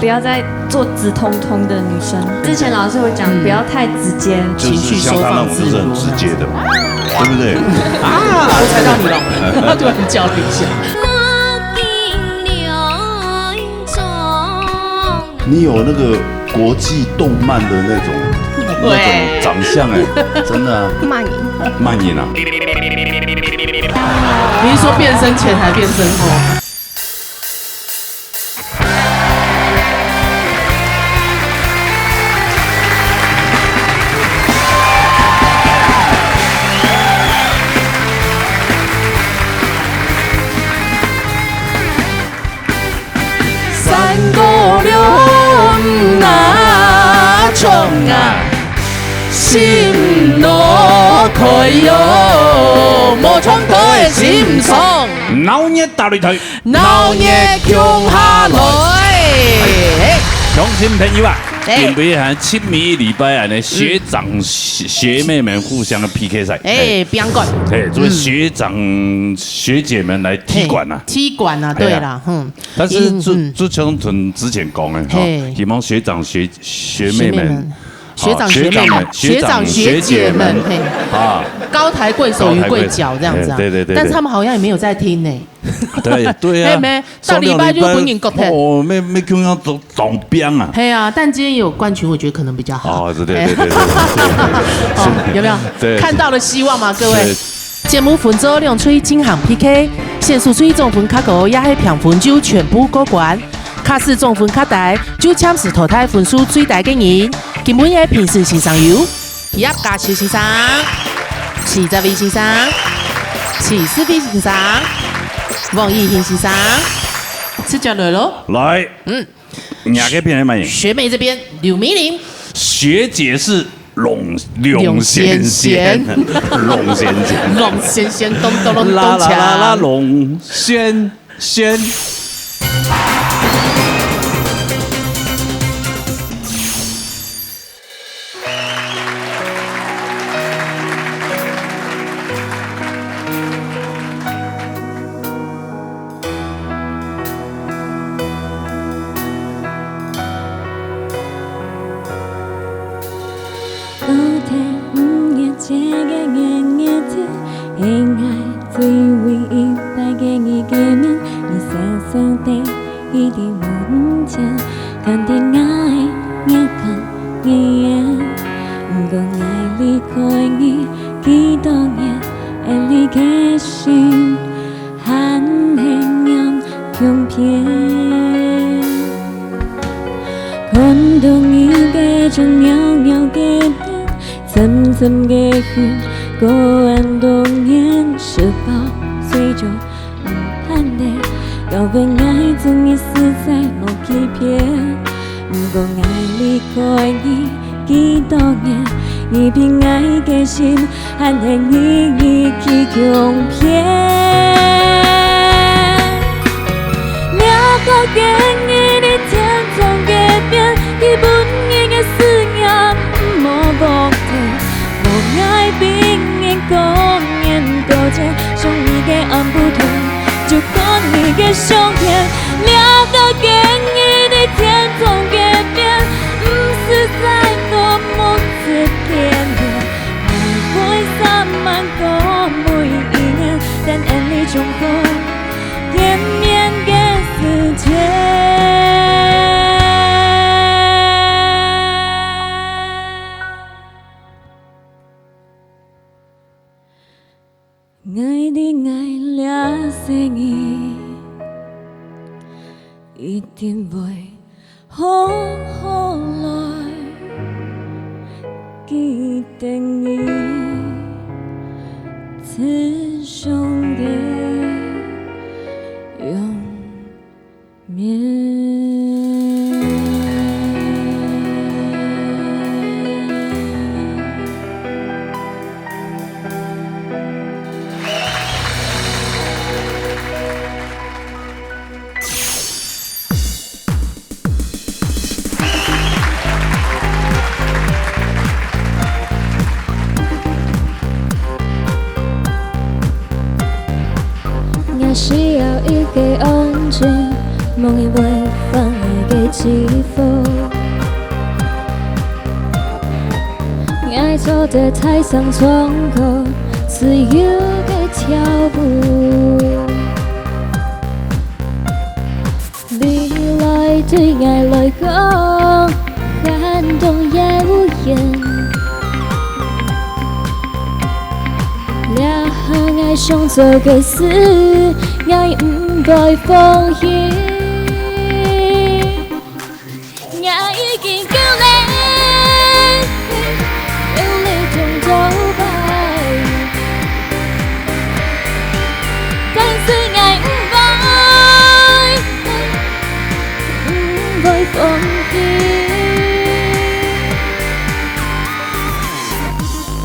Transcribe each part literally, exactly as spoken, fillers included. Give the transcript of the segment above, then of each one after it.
不要再做直通通的女生。之前老师有讲，嗯。不要太直接。就是像他那种，情绪收放自如。就是很直接的嘛，对不对？啊，我猜到你了，突然叫了一下。你有那个国际动漫的那种，那种长相哎，真的啊。慢影。慢影啊。你是说变身前还变身后？三姑六姆啊，衝啊，心路開喲，無衝動个心傷。鬧熱大擂台，鬧熱共下來。鄉親朋友啊，哎。今晡日還七米禮拜啊，呢，學長學，學妹們互相的P K賽。哎，哎。比較快。哎，做學長，嗯。學姐們來踢館啊。嘿，踢館啊，哎呀。對啦，嗯。 但是就，嗯，嗯。就像從之前講的，哈，嘿。希望學長學，學妹們，學妹們，好，學長學妹們，學長，學長學姐們，學姐們，嘿。啊。高抬貴手，高抬貴手。魚貴腳這樣子啊。哎，對，對，對，對。但是他們好像也沒有在聽呢。對，對啊。嘿，沒，到禮拜就分人割忒。上兩禮拜，哦，沒，沒聽到走，走邊啊。嘿啊，但今天有冠群，我覺得可能比較好。哦，對，對，對，對，對，對。哦，有沒有？對。看到了希望嗎，各位？對。 節目分做兩隊進行P K，選手隊總分較高也係平分就全部過關，假使總分較低，就暫時淘汰分數最低个人。今晡日个評審先生有葉嘉修先生、徐澤偉先生、徐世輝先生、王以興先生。直接來咯。來。嗯。 你个片係麼个？學妹這邊，劉明玲。學姐是龍，龍仙仙。龍仙仙。龍仙仙，咚咚咚咚鏘。啦啦啦啦，龍仙仙。梦也会放一个起伏。爱做的台上唱歌，自由的跳舞。未来对爱来讲，感动也无限。 这下爱想做个事，爱毋会放弃。爱已经够力，有力中头排，但是爱毋会，毋会放弃。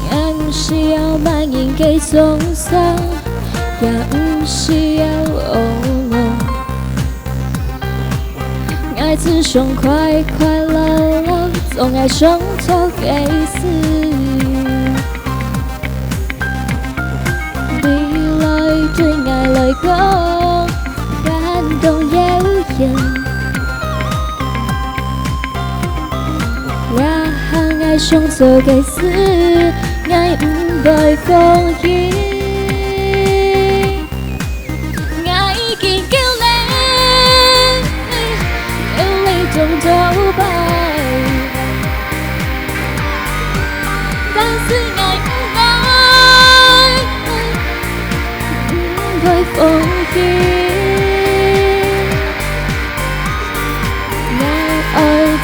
也毋需要满眼个掌声，也毋需要网络。爱只想快快乐乐，做爱想做个事。未来对爱来讲，感动也有限。 这下爱想做个事，爱毋会放弃。爱已经够力，有力中头排，但是爱毋会，毋会放弃。 我爱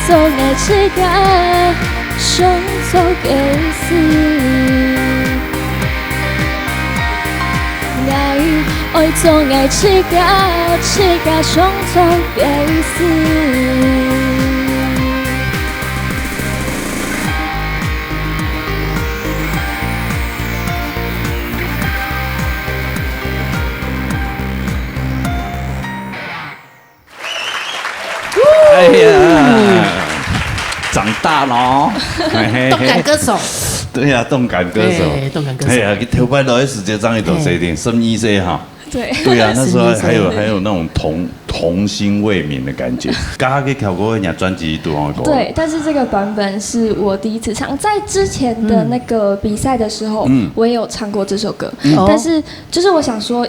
做我自家想做个事。我爱做我自家，自家想做个事。 哎呀，长大了哦，嘿嘿嘿动感歌手，对呀，动感歌手，哎，动感歌手哎呀，你头摆来的时间，张一朵设定，十二岁哈，对，对呀，那时候还有十二岁还有那种童童心未泯的感觉。刚刚给跳过人家专辑读好歌，对，但是这个版本是我第一次唱，在之前的那个比赛的时候，嗯我也有唱过这首歌，哦但是就是我想说，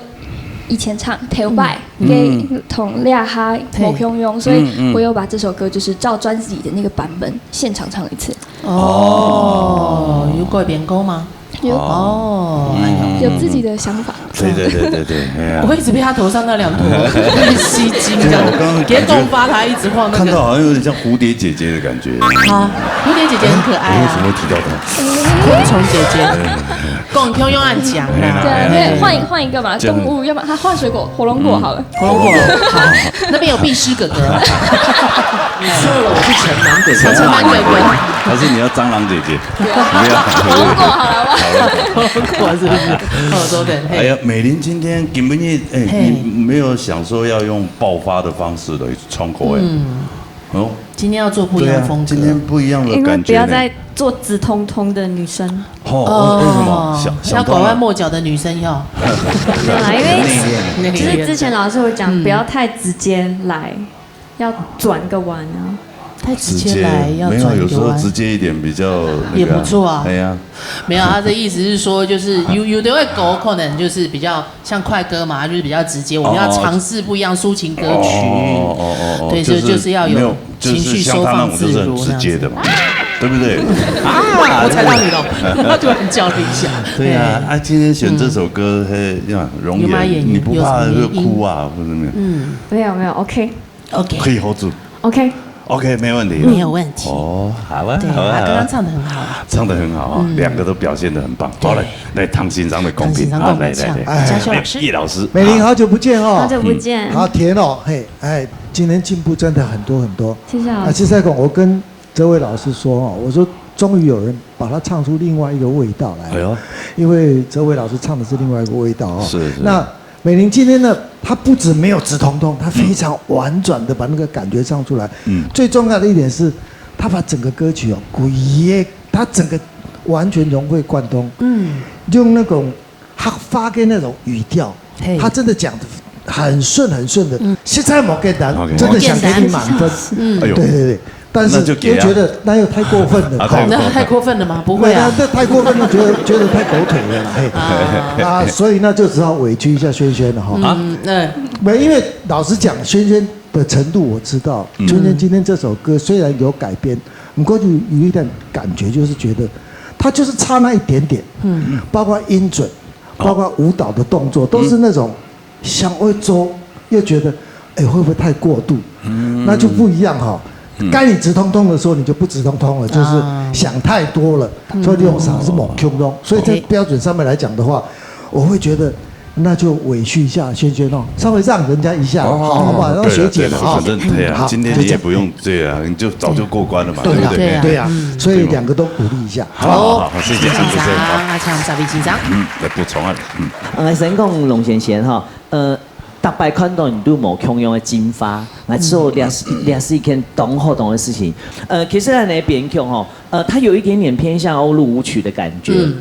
以前唱头摆嗯给同两嗨嘿某共用，所以嗯嗯我有把这首歌就是照专辑里的那个版本现场唱一次。哦，有改变过吗？有哦，嗯有自己的想法。对对对对对，哎呀我。一直被他头上那两朵吸睛，这样对我刚刚别动发，他一直晃那个。看到好像有点像蝴蝶姐姐的感觉。啊，蝴蝶姐姐很可爱我为什么啊，会提到她？昆虫姐姐，跟我们共用按讲哎啦。对啊，哎对，换一换一个嘛，这样动物，要么他换水果，火龙果好了。火龙果，好，那边有必吃哥哥，错了，我是城南哥城南哥哥。还是你要蟑螂姐姐？对啊，火龙果好了，好不好？火龙果是不是？哦，对对，嘿，哎呀，美玲今天根本也哎，嘿你没有想说要用爆发的方式来唱歌哎。嗯，哦，今天要做不一对啊样风，格，今天不一样的因为感觉呢。不要再做直通通的女生。哦，为什么？想要拐弯想通了。抹角的女生要没有啦，因为那个就是之前老师有讲，嗯不要太直接来，要转个弯啊。太直直接接来，要没有，转一个弯有时候直。接一点比较那个也不错啊哎呀，没有，他的意思是说，就是有有的会狗可能就是比较像快歌嘛，它就是比较直接，我们要尝试不一样抒情歌曲。哦哦哦哦，对，所以就是要没有，有情绪收放自如就是像他那种就是很直接的嘛，对不对？我踩到你了，他突然叫了一下。对啊，啊，今天选这首歌，嘿，呀，容有吗演颜，你不怕会有什么原因哭啊，或者没有？嗯没有没有，OK ，OK，可以 hold 住。 OK，没有问题。哦，好啊，对，好啊，他刚好啊刚唱的很好啊。唱的很好啊，两个都表现的很棒。好，来来，唐先生的公平唐先生啊，来来公平唱来，嘉修老师哎叶老师，美玲，好久不见哦。好久不见。好甜哦，嘿，哎，今天进步真的很多很多。谢谢老师。啊，实在讲，我跟哲伟老师说哦，我说终于有人把它唱出另外一个味道来了。哎呦，因为哲伟老师唱的是另外一个味道哦。是是那美玲今天呢，她不止没有直通通，她非常婉转的把那个感觉唱出来。嗯最重要的一点是，她把整个歌曲哦，古夜，她整个完全融会贯通。嗯，用那种哈发跟那种语调嘿，她真的讲的很顺很顺的，实在無簡單，OK。真的想给你满分。哎呦，对对对，但是那就给啊。又觉得那又太过分了，啊，太过分。那太过分了吗？不会啊。对啊，这太过分了，觉得觉得太狗腿了啦，嘿。啊，所以那就只好委屈一下萱萱了哈。啊，嗯，对。没，因为老实讲，萱萱的程度我知道，萱萱今天这首歌虽然有改编，不过就有一点感觉，就是觉得他就是差那一点点，嗯，包括音准，包括舞蹈的动作，都是那种想会做，又觉得，哎，会不会太过度？那就不一样哈。该你直通通的时候，你就不直通通了，就是想太多了，所以你用嗓子猛冲动。所以在标准上面来讲的话，我会觉得那就委屈一下萱萱哦，稍微让人家一下，好不好？让学姐嘛哈。对了对了，反正对啊，好，今天你也不用对啊，你就早就过关了嘛，对不对？对啊，所以两个都鼓励一下。好好好，谢谢谢谢。啊，请十位先生。嗯，来补充啊，嗯。呃，先讲龙先生哈，呃，逐擺看到你都無共樣的進化，來做這是這是一件當好當好的事情。呃，其實咱的編曲吼，呃，它有一點點偏向歐陸舞曲的感覺。嗯。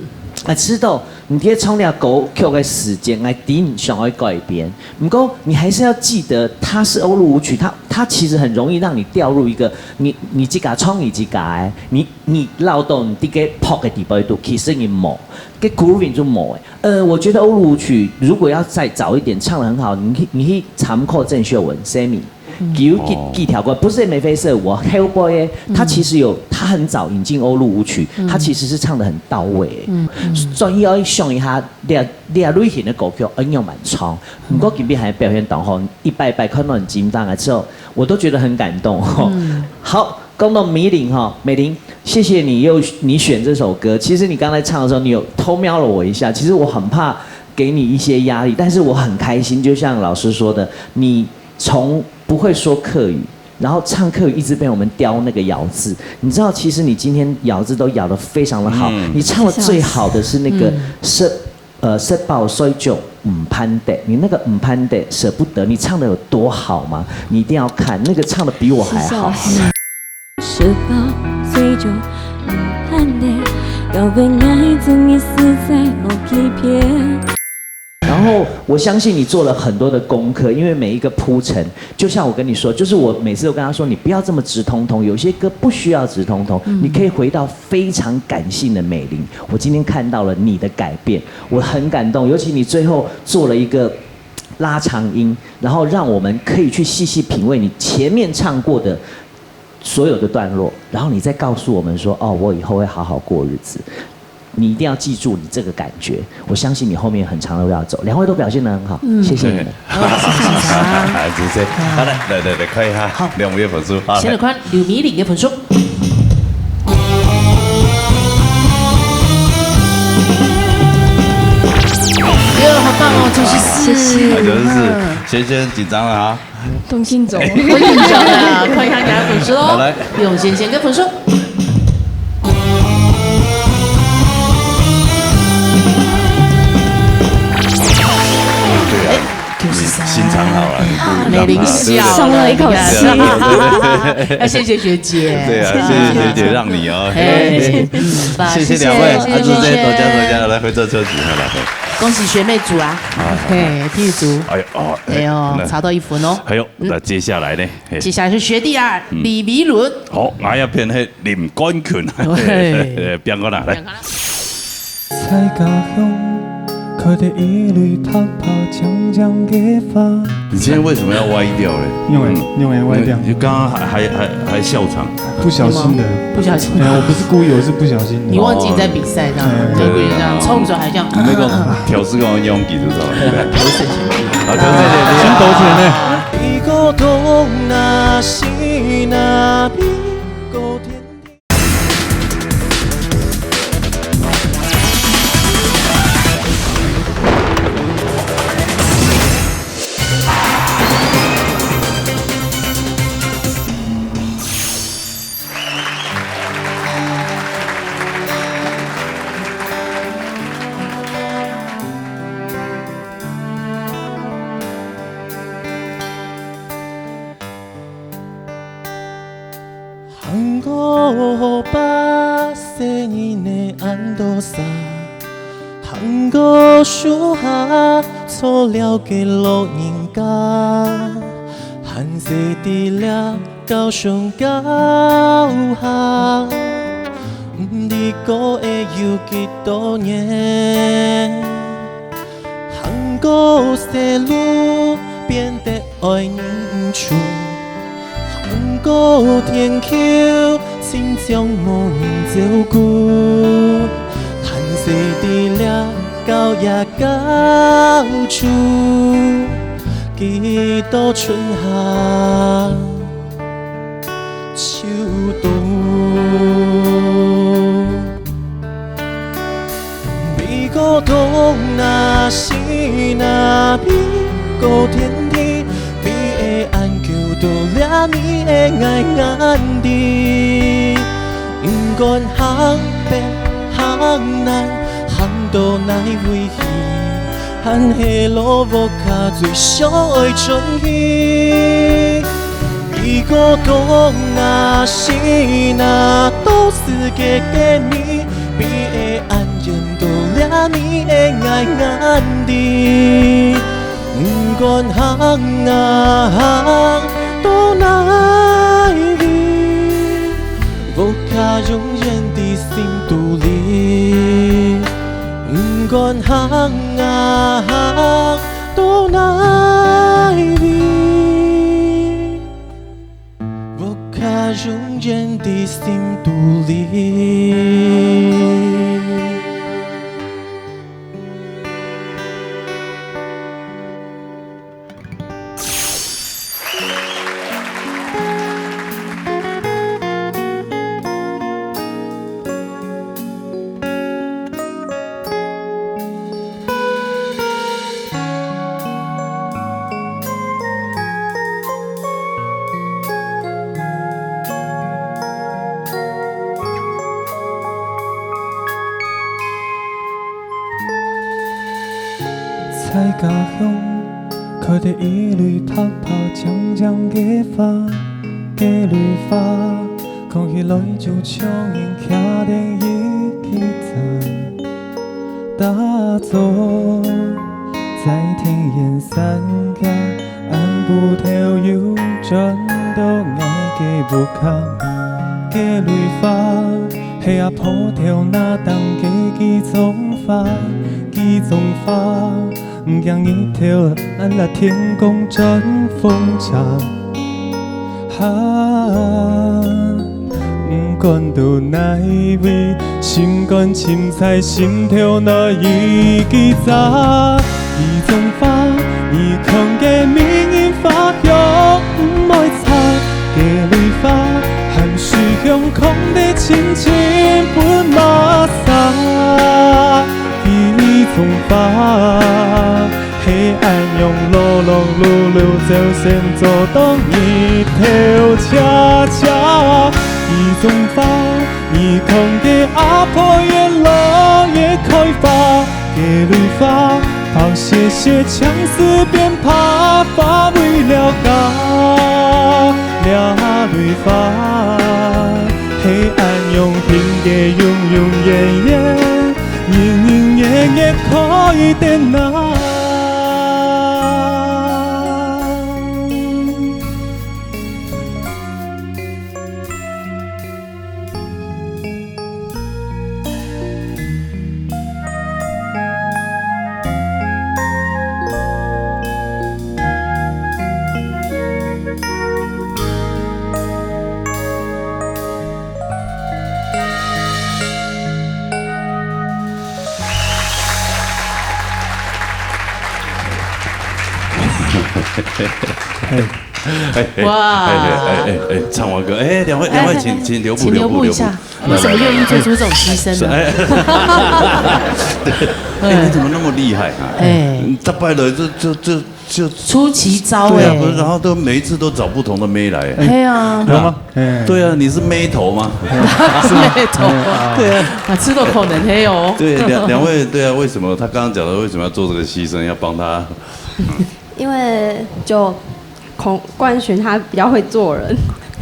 啊，知道你在唱這歌曲的時間，𠊎知你想要改變，不過你還是要記得，它是歐陸舞曲，它它其實很容易讓你掉入一個你你自家唱你自家的，你你落到你這個pop的地步度，其實你無，該grooving就無誒。呃，我覺得歐陸舞曲如果要再早一點唱得很好，你可以你可以參考鄭秀文Sammy。有幾幾條歌，不是眉飛色舞，後背的，他其實有，他很早引進歐陸舞曲，他其實是唱得很到位。嗯，所以要想一下，這這類型的歌曲，恩用蠻唱。不過今天還表現到吼，一擺一擺看到你緊張的時候，我都覺得很感動吼。好，講到美玲哈，美玲，謝謝你又你選這首歌。其實你剛才唱的時候，你有偷瞄了我一下。其實我很怕給你一些壓力，但是我很開心，就像老師說的，你從不會說客語，然後唱客語一直被我們刁那個咬字。你知道，其實你今天咬字都咬得非常的好。嗯。你唱的最好的是那個是，呃，食飽睡就毋盼得，你那個毋盼得捨不得，你唱得有多好嗎？你一定要看，那個唱得比我還好。食飽睡就毋盼得，表白愛情已死在某幾片。然後我相信你做了很多的功課，因為每一個鋪陳，就像我跟你說，就是我每次都跟他說，你不要這麼直通通，有些歌不需要直通通，你可以回到非常感性的美玲。我今天看到了你的改變，我很感動，尤其你最後做了一個拉長音，然後讓我們可以去細細品味你前面唱過的所有的段落，然後你再告訴我們說，哦，我以後會好好過日子。你一定要記住你這個感覺，我相信你後面很長的路要走。兩位都表現得很好，謝謝你們。好，謝謝。主持人。好，來來來來看一下，好，兩位的分數。好，先來看劉美玲的分數。耶，好棒哦，九十四。謝謝。啊，九十四，先先緊張了啊。 當緊張。當緊張啊，看一下你的分數哦。好，來。劉先生的分數。對啊，哎，九十三。你心腸好啊，你不讓他，美玲笑了，對不對？鬆了一口氣。你看。要謝謝學姐。對啊，謝謝學姐讓你哦。哎，嗯，謝謝兩位，謝謝，啊，謝謝。主持人，多謝，多謝，來，回座休息，好了，嘿。恭喜學妹組啊。啊。嘿，第一組。哎呦，哦，哎呦，那差到一分哦。還有，那接下來呢？ 嘿。接下來是學弟啊，嗯。李維倫。好，𠊎也變係林冠群。喂。變過來，來。蔡家鄉，開著一蕊白白淨淨个花。你今天為什麼要歪掉嘞？因為，嗯。因為歪掉。你剛剛還，還，還，還笑場。不小心的。不小心。哎呀，我不是故意，我是不小心的。你忘記你在比賽，這樣，哦。哎，對，對，對，這樣，對。衝出來這樣。你那個調試跟我用筆，知道嗎？對。好，調試一下。先抖起來。做了个老人家，還細在這高雄教學，毋知過會有幾多年。行過細路，變得愛認輸。 行過田坵，親像無人照顧。還細在這郊野教書，幾多春夏秋冬。 美國東那西那，美國天地，美會恁久到了你的眼眼裡。毋管行北行南，行到哪位去，還係老屋下最想愛轉去。美國東那西那，都世界个美，美會恁遠 到了你的眼眼裡。毋管行啊行到哪位，屋下永遠在心肚裡。毋管行啊行到哪位， 屋下永遠在心肚裡。在家鄉，看著一蕊白白淨淨个花，該蕊花，看起來就像人徛等一支針。 打早在田園散步，暗晡頭又轉到𠊎个屋下。該蕊花係阿婆頭那頂个幾種花，幾種花，毋驚日頭，恁辣天公轉風車。 哈，毋管到哪位，心肝深在心頭那一支針。一種花，你看該迷人花香毋會差，該蕊花含水香，囥得親親分麼儕。一種花， 係恁樣勞勞碌碌，朝晨做到日頭斜斜。一種花，你看該阿婆越老越開花，該蕊花白雪雪，像是變白花為了家。這蕊花，係恁樣形个容容圓圓， 人人月月開等啊。哎，哎，哎，哇。哎，哎，哎，哎，唱完歌，哎，两位，两位请，哎，请留步，请留步，留步一下。留步。为什么愿意做出这种牺牲呢？哎，哎，你怎么那么厉害啊？哎。你大概的，这，这，这，就出奇招对啊，哎。不是，然后都每一次都找不同的妹来。哎呀。有吗？哎。对啊，你是妹头吗？是妹头。哎，啊。对啊。啊，这都可能，嘿哦。对，两，两位，对啊，为什么他刚刚讲的，为什么要做这个牺牲，要帮他？因为就孔，冠璇他比较会做人。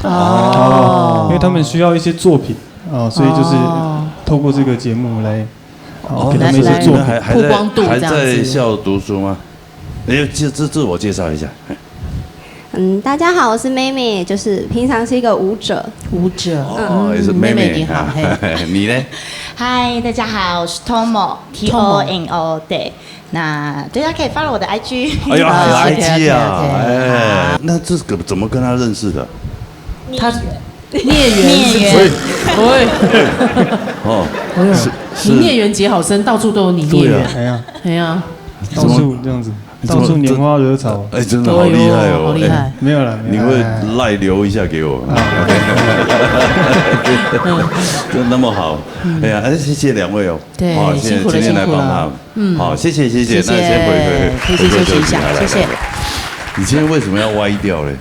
哦。因为他们需要一些作品，哦，所以就是哦。透过这个节目来，哦，哦，给他们一些作品。来，来。你们还，还在，曝光度这样子。还在校读书吗？哎，自自自我介绍一下。嗯，大家好，我是妹妹，就是平常是一个舞者。舞者，哦，也是妹妹妹妹你好，啊嘿。你呢？嗨，大家好，我是 Tomo，T O M O，对。那大家可以 follow 我的 I G。哎呦，还有 OK， I G 啊， OK，OK。哎，那这个怎么跟他认识的？他孽缘是不是？喂，哦，哎呦，你孽缘结好深，到处都有你孽缘。哎呀，哎呀，到处这样子，你怎么到处拈花惹草。哎，真的好厉害哦，好厉害哎。没有了，没有你会了。赖留一下给我，嗯就那么好。哎呀，哎，谢谢两位哦。对好，谢谢辛苦了今天来帮他辛苦了。嗯好，谢谢谢谢，谢谢那先回回谢谢回谢谢一下来来谢谢来来你今天为什么要歪掉嘞？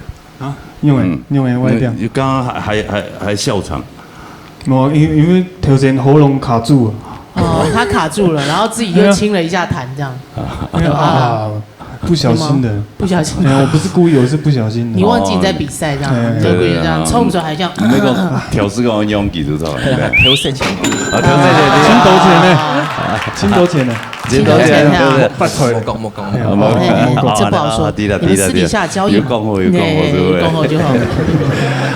啊，因为嗯因为歪掉，你刚刚还还还还笑场，我因因为头先喉咙卡住了。哦，他卡住了，然后自己又清了一下痰，这样。没有啊，不小心的。不小心。哎呀，我不是故意，我是不小心的。你忘记你在比赛这样，哎你就故意这样对啊冲出来这样。你那个调试跟我用几度照，挑战性。啊，调整一点，请道歉呢，请道歉呢。真道歉啊对对。发财莫讲莫讲。哎呀好吧哎莫讲这不好说好啦好啦，对啦你们私底下交易对啦对啦有讲好有讲好，哎是不是？讲好就好。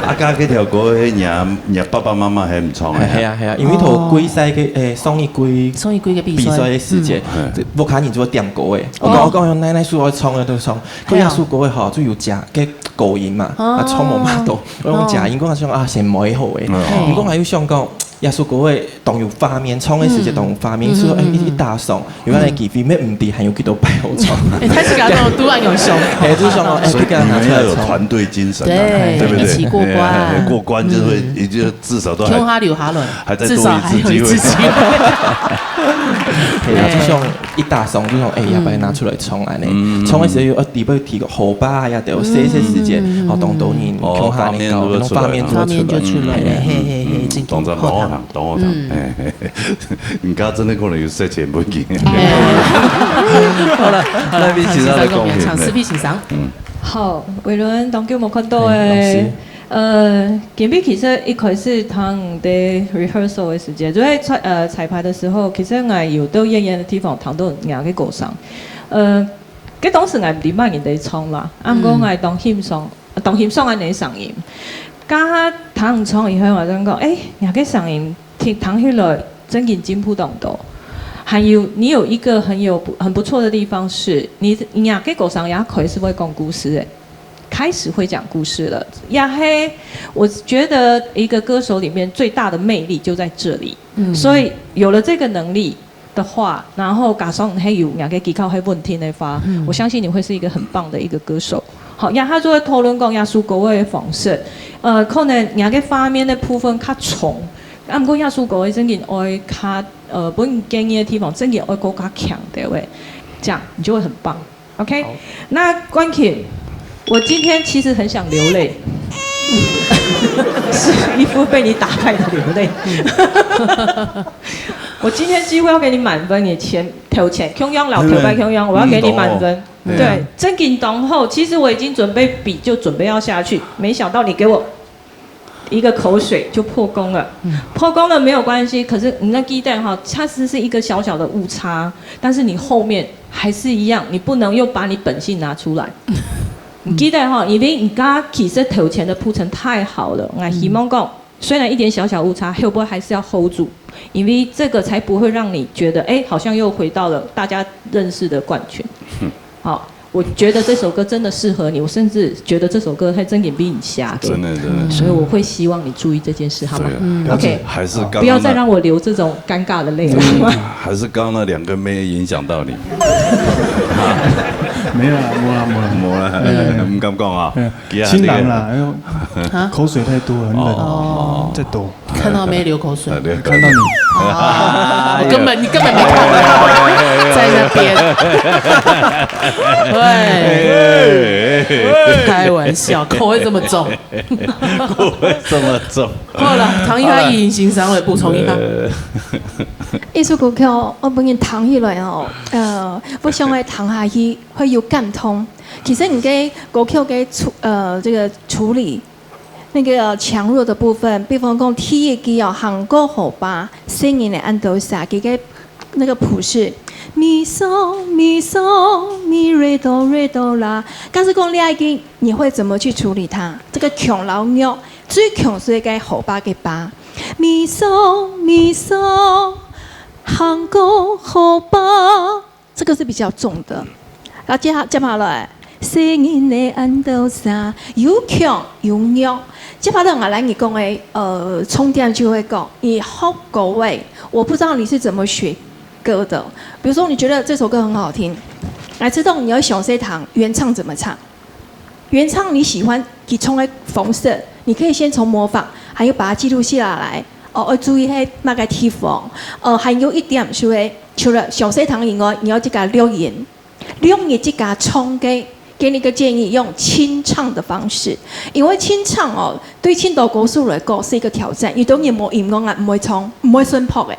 啊，刚刚这条歌，嘿，你啊，你啊爸爸妈妈还唔唱的。系啊系啊，因为头季赛个诶，上一季上一季个比赛比赛个时节嗯，屋下人就点歌诶，哦我讲我讲用奶奶叔我唱个都唱，佢耶稣歌个吼，就有假个高音嘛，哦啊唱无嘛多，我用假音，我想啊，先唔好诶。嗯毋过我又想讲，耶稣歌个当有画面，唱个时节当有画面，嗯所以诶嗯嗯一一打爽，原来机会咩毋知还有几多擺好唱。哎，他是刚刚突然有熊。诶，就是想讲，诶，所以这个拿出你们要有来唱。团队精神啊，对对不对？一起过关哎过关就会，也就至少都还冲哈流哈伦，还再至少还有一多一次机会次机会。对啊，就像一打爽，就像哎，要不要拿出来唱啊呢？唱的时候又要底背提个好吧呀，对，这些时间，哦，当多人哦共下那个，画面就出来了那种画面画面就出来了，就出来了。嘿嘿嘿，真当然蛮好听，当好听。哎，你刚刚真的可能有塞钱不给。好了，那边其他的公平唱，四 P 欣赏。好，伟伦，當久無看到哎老師誒。呃，今日其實一開始聽你的 rehearsal 的時間，就在彩呃彩排的時候，其實我有到遠遠的地方聽到你个歌聲。呃，該當時我毋知麼人在唱啦，啊毋過我當欣賞，當欣賞恁樣的聲音。剛剛聽你唱以後，我正講，誒，你个聲音聽聽起來真經進步當多。還有，你有一個很有很不錯的地方是，你你个歌聲也開始會講故事誒。 開始會講故事了。也係，我覺得一個歌手裡面最大的魅力就在這裡。嗯所以有了這個能力的話，然後加上還有兩個技巧還穩定的話，嗯我相信你會是一個很棒的一個歌手。好，也下就會討論講耶穌歌的方式，呃，可能兩個畫面的部分較重，啊，毋過耶穌歌的真經愛較，呃，分建議的地方，真經愛更加強的喂，這樣你就會很棒。 OK，那冠廷，我今天其實很想流淚，是一副被你打敗的流淚。我今天幾乎要給你滿分，你前頭前，共樣老頭擺共樣，我要給你滿分。嗯對，真經當好，其實我已經準備筆就準備要下去，沒想到你給我一個口水就破功了。破功了沒有關係，可是你要記得哈，它只是一個小小的誤差，但是你後面還是一樣，你不能又把你本性拿出來。你記得哈，因為你剛剛其實頭前的鋪陳太好了，我希望講，雖然一點小小誤差，後背還是要 hold 住，因為這個才不會讓你覺得，哎，好像又回到了大家認識的冠群。好，我覺得這首歌真的適合你，我甚至覺得這首歌還真經比你瞎的，真的真的，所以我會希望你注意這件事，好嗎对啊？OK，还是刚刚那不要再讓我流這種尷尬的淚了，好嗎？还是刚刚那两个妹影响到你？没有啦，没有啦，没有啦。没啦，不敢讲啊嗯，其他新郎啦，哎呦啊，口水太多了，很冷，哦再抖。看到没流口水啊，对看到你，啊，我根本你根本没看到，在那边，对，哎，开玩笑，口味这么重。口味这么重。好了，唐一涵已经欣赏了，补充一下。一首歌曲，我本人聽起來吼，呃，我想愛聽下去會有感動。其實你个歌曲个處，呃，這個處理，那個強弱的部分，比方講第一句哦，行過河壩，細人仔恁多寫，佢个那個譜式，咪嗦咪嗦咪瑞哆瑞哆啦。假使講你愛緊，你會怎麼去處理它？這個強摎弱，最強係該河壩个壩。咪嗦咪嗦，行過河壩，這個是比較重的。然後接下接下來，細人仔恁多儕，有強有弱。接下來𠊎來你講个，呃，重點就會講，你學歌个，我不知道你是怎麼學 歌的。比如說，你覺得這首歌很好聽，來，知道你要小學堂原唱怎麼唱？原唱你喜歡佢唱个方式，你可以先從模仿，還有把它記錄下來。哦，要注意係哪個地方。呃，還有一點就係，除了小學堂以外，你要自家錄音，錄音自家唱个。給你個建議，用清唱的方式，因為清唱哦，對盡多歌手來講是一個挑戰，有兜人無音樂啊，毋會唱，毋會順拍个。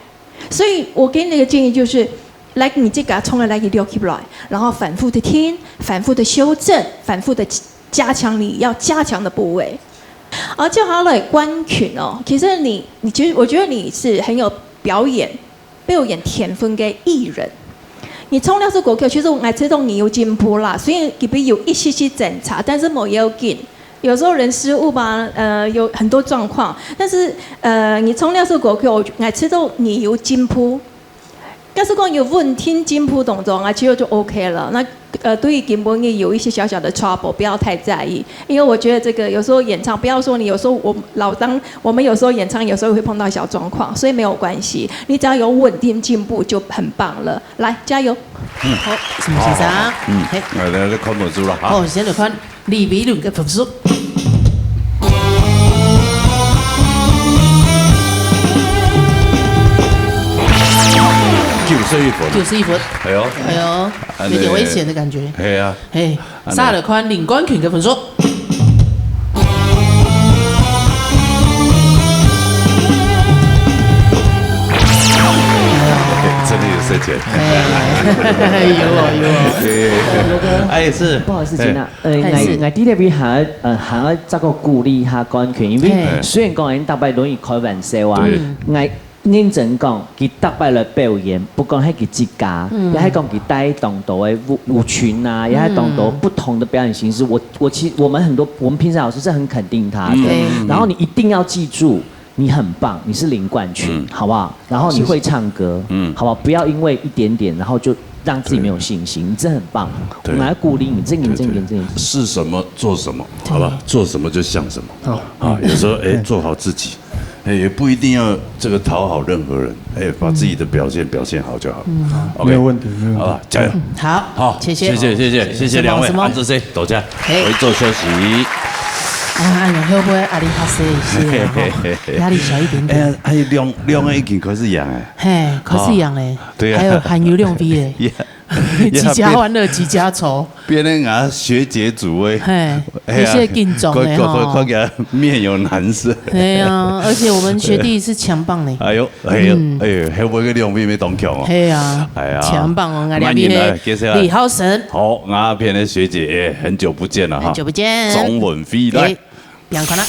所以我給你的建議就是，來，你自家唱个來去錄起來，然後反覆的聽，反覆的修正，反覆的加強你要加強的部位。而接下來冠群哦，其實你，你其實我覺得你是很有表演，表演天分的藝人。你唱那首歌曲，其實我還知道你有進步啦，雖然這邊有一些些檢查，但是無要緊。 有時候人失誤吧，呃，有很多狀況，但是，呃，你唱那首歌曲，我，我知道你有進步。假使講有穩定進步當中啊，其實就OK了。那，呃，對於根本也有一些小小的 trouble，不要太在意，因為我覺得這個有時候演唱，不要說你，有時候我老當我們有時候演唱，有時候會碰到小狀況，所以沒有關係，你只要有穩定進步就很棒了。來，加油！好，什麼先生？好，好，好。嗯，嘿。來，來，來，看本書了哈。好，先來看李維倫个分數。九十一分。九十一分。哎喲。哎喲，有點危險的感覺。哎呀。嘿，按呢。再來看林冠群个分數。 真的有時間。哎，有哦，有哦。對。哎，是。不好意思，哎。金娜，呃，哎，是。𠊎，𠊎在這邊還要，呃，還要再過鼓勵一下冠群，因為，哎。雖然講𠊎逐擺攏係開玩笑啊，對。𠊎認真講，佢逐擺來表演，不管係佢自家，嗯。也係講佢帶當多个舞，舞群啊，也係當多不同的表演形式。嗯。我，我其實，我們很多，我們評審老師是很肯定他的。嗯。對。然後你一定要記住， 你很棒，你是林冠群，嗯。好不好？然後你會唱歌，嗯。好不好？不要因為一點點，然後就讓自己沒有信心。對。你真的很棒，對。我們來鼓勵你，正經，對，對。正經，正經。是什麼做什麼，對。好吧？做什麼就像什麼。好。啊，有時候，哎，嗯。做好自己，哎，也不一定要這個討好任何人，哎，把自己的表現，嗯。表現好就好。嗯。OK。沒有問題，沒有問題。好吧，加油。嗯，好，好，謝謝。謝謝，謝謝，謝謝兩位，是嗎？安住先，多謝。 嘿。回座休息。啊，哎呀，會不會壓力較細一些啊？吼，嘿嘿嘿嘿。壓力小一點點。哎呀，還有兩，兩个已經開始贏哎。嘿，開始贏嘞。哦，對啊。還有，還有兩位嘞。也，也幾家歡樂幾家愁。變成啊學姐組哎。嘿，哎呀，有些緊張嘞，吼。看，看，看，看起來面有難色。哎呀，而且我們學弟是強棒嘞。哎喲， 哎喲，嗯。哎喲，還有一個兩位妹當強哦。嘿啊，哎呀，強棒哦，𠊎這邊係慢點來，介紹啊。李浩森。好，𠊎這邊个學姐，哎，很久不見了哈。很久不見。鍾文輝，來。哎，楊康啊。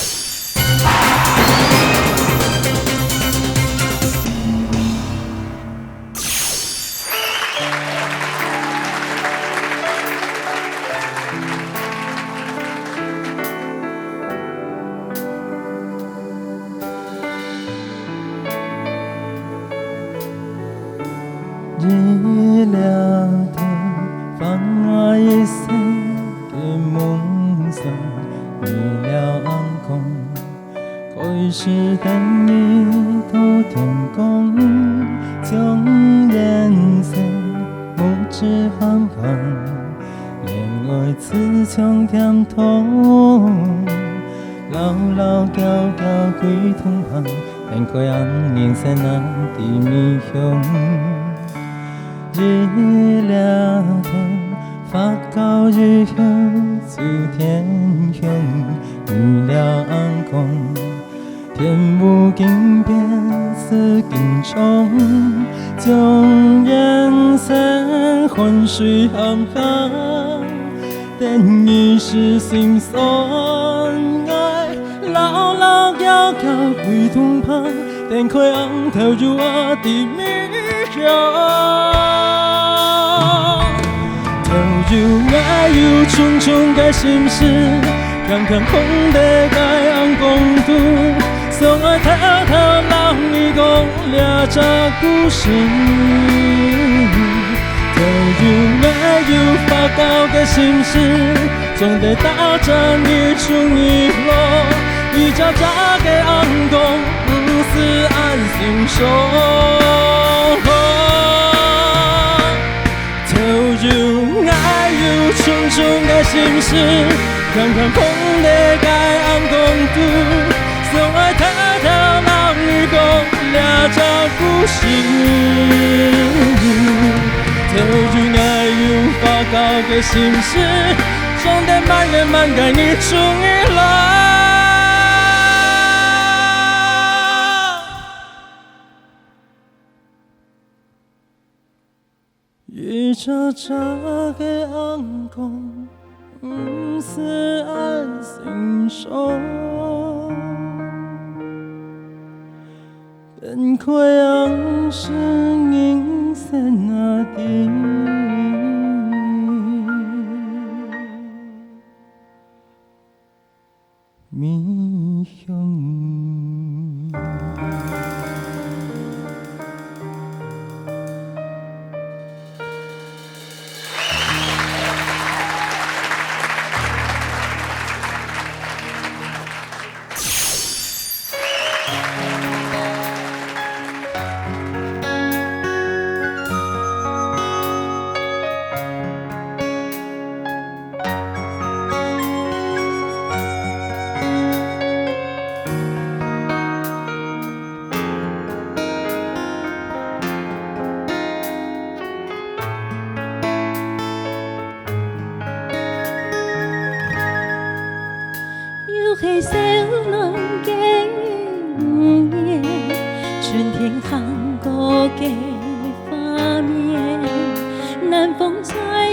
日落頭，放我一生的夢想，月亮光，開始等你到天光，將人生目汁含含，戀愛 自從點通，老老嬌嬌歸洞房，展開紅顏色那地米香。日落頭，發酵以後秋天香，月亮光， 天無驚變，四境長，將人生汗水含含，等於是心酸愛，老老嬌嬌歸洞房，展開紅豆油啊的米香。有重重个心事，輕輕放在个頷頸肚，想愛偷偷摎你講這隻故事。透有愛有發酵个心事，總得帶著你出日落，一隻隻个頷頸，毋使恁心傷。 透有愛有重重个心事，輕輕放在个頷頸肚，想愛偷偷摎你講這隻故事。透有愛有發酵个心事，總得慢个慢个你出日落。 一隻隻个頷頸，毋使恁心傷，變開樣式人生啊！ 面向。 又係燒暖个午夜，春天行過个畫面，南風吹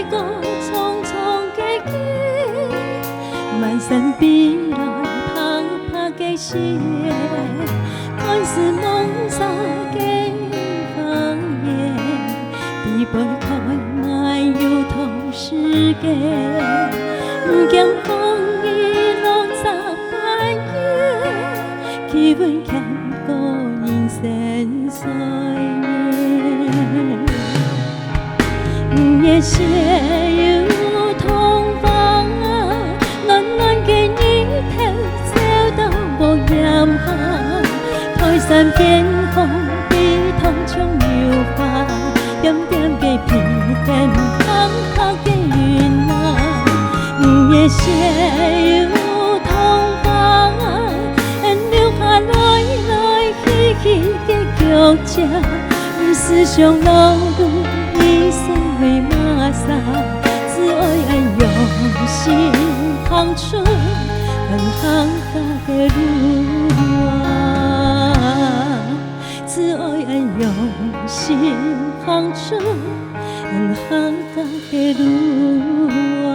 過蒼蒼个街，滿山飛來白白个雪，看似濛沙个花園，比杯蓋滿又透 世界，毋驚風雨落沙半夜，氣溫強過人生歲月。五月雪又通風啊，暖暖个日頭照到屋簷下，台山邊風飛動像油畫，點點个皮鞭， 白白个雲啊，五月雪又通風啊，留下來來去去个腳跡，毋思想老路一生為麼儕，只愛恁用心行出恁行家个路啊。 只愛恁用心行出恁行家个路啊。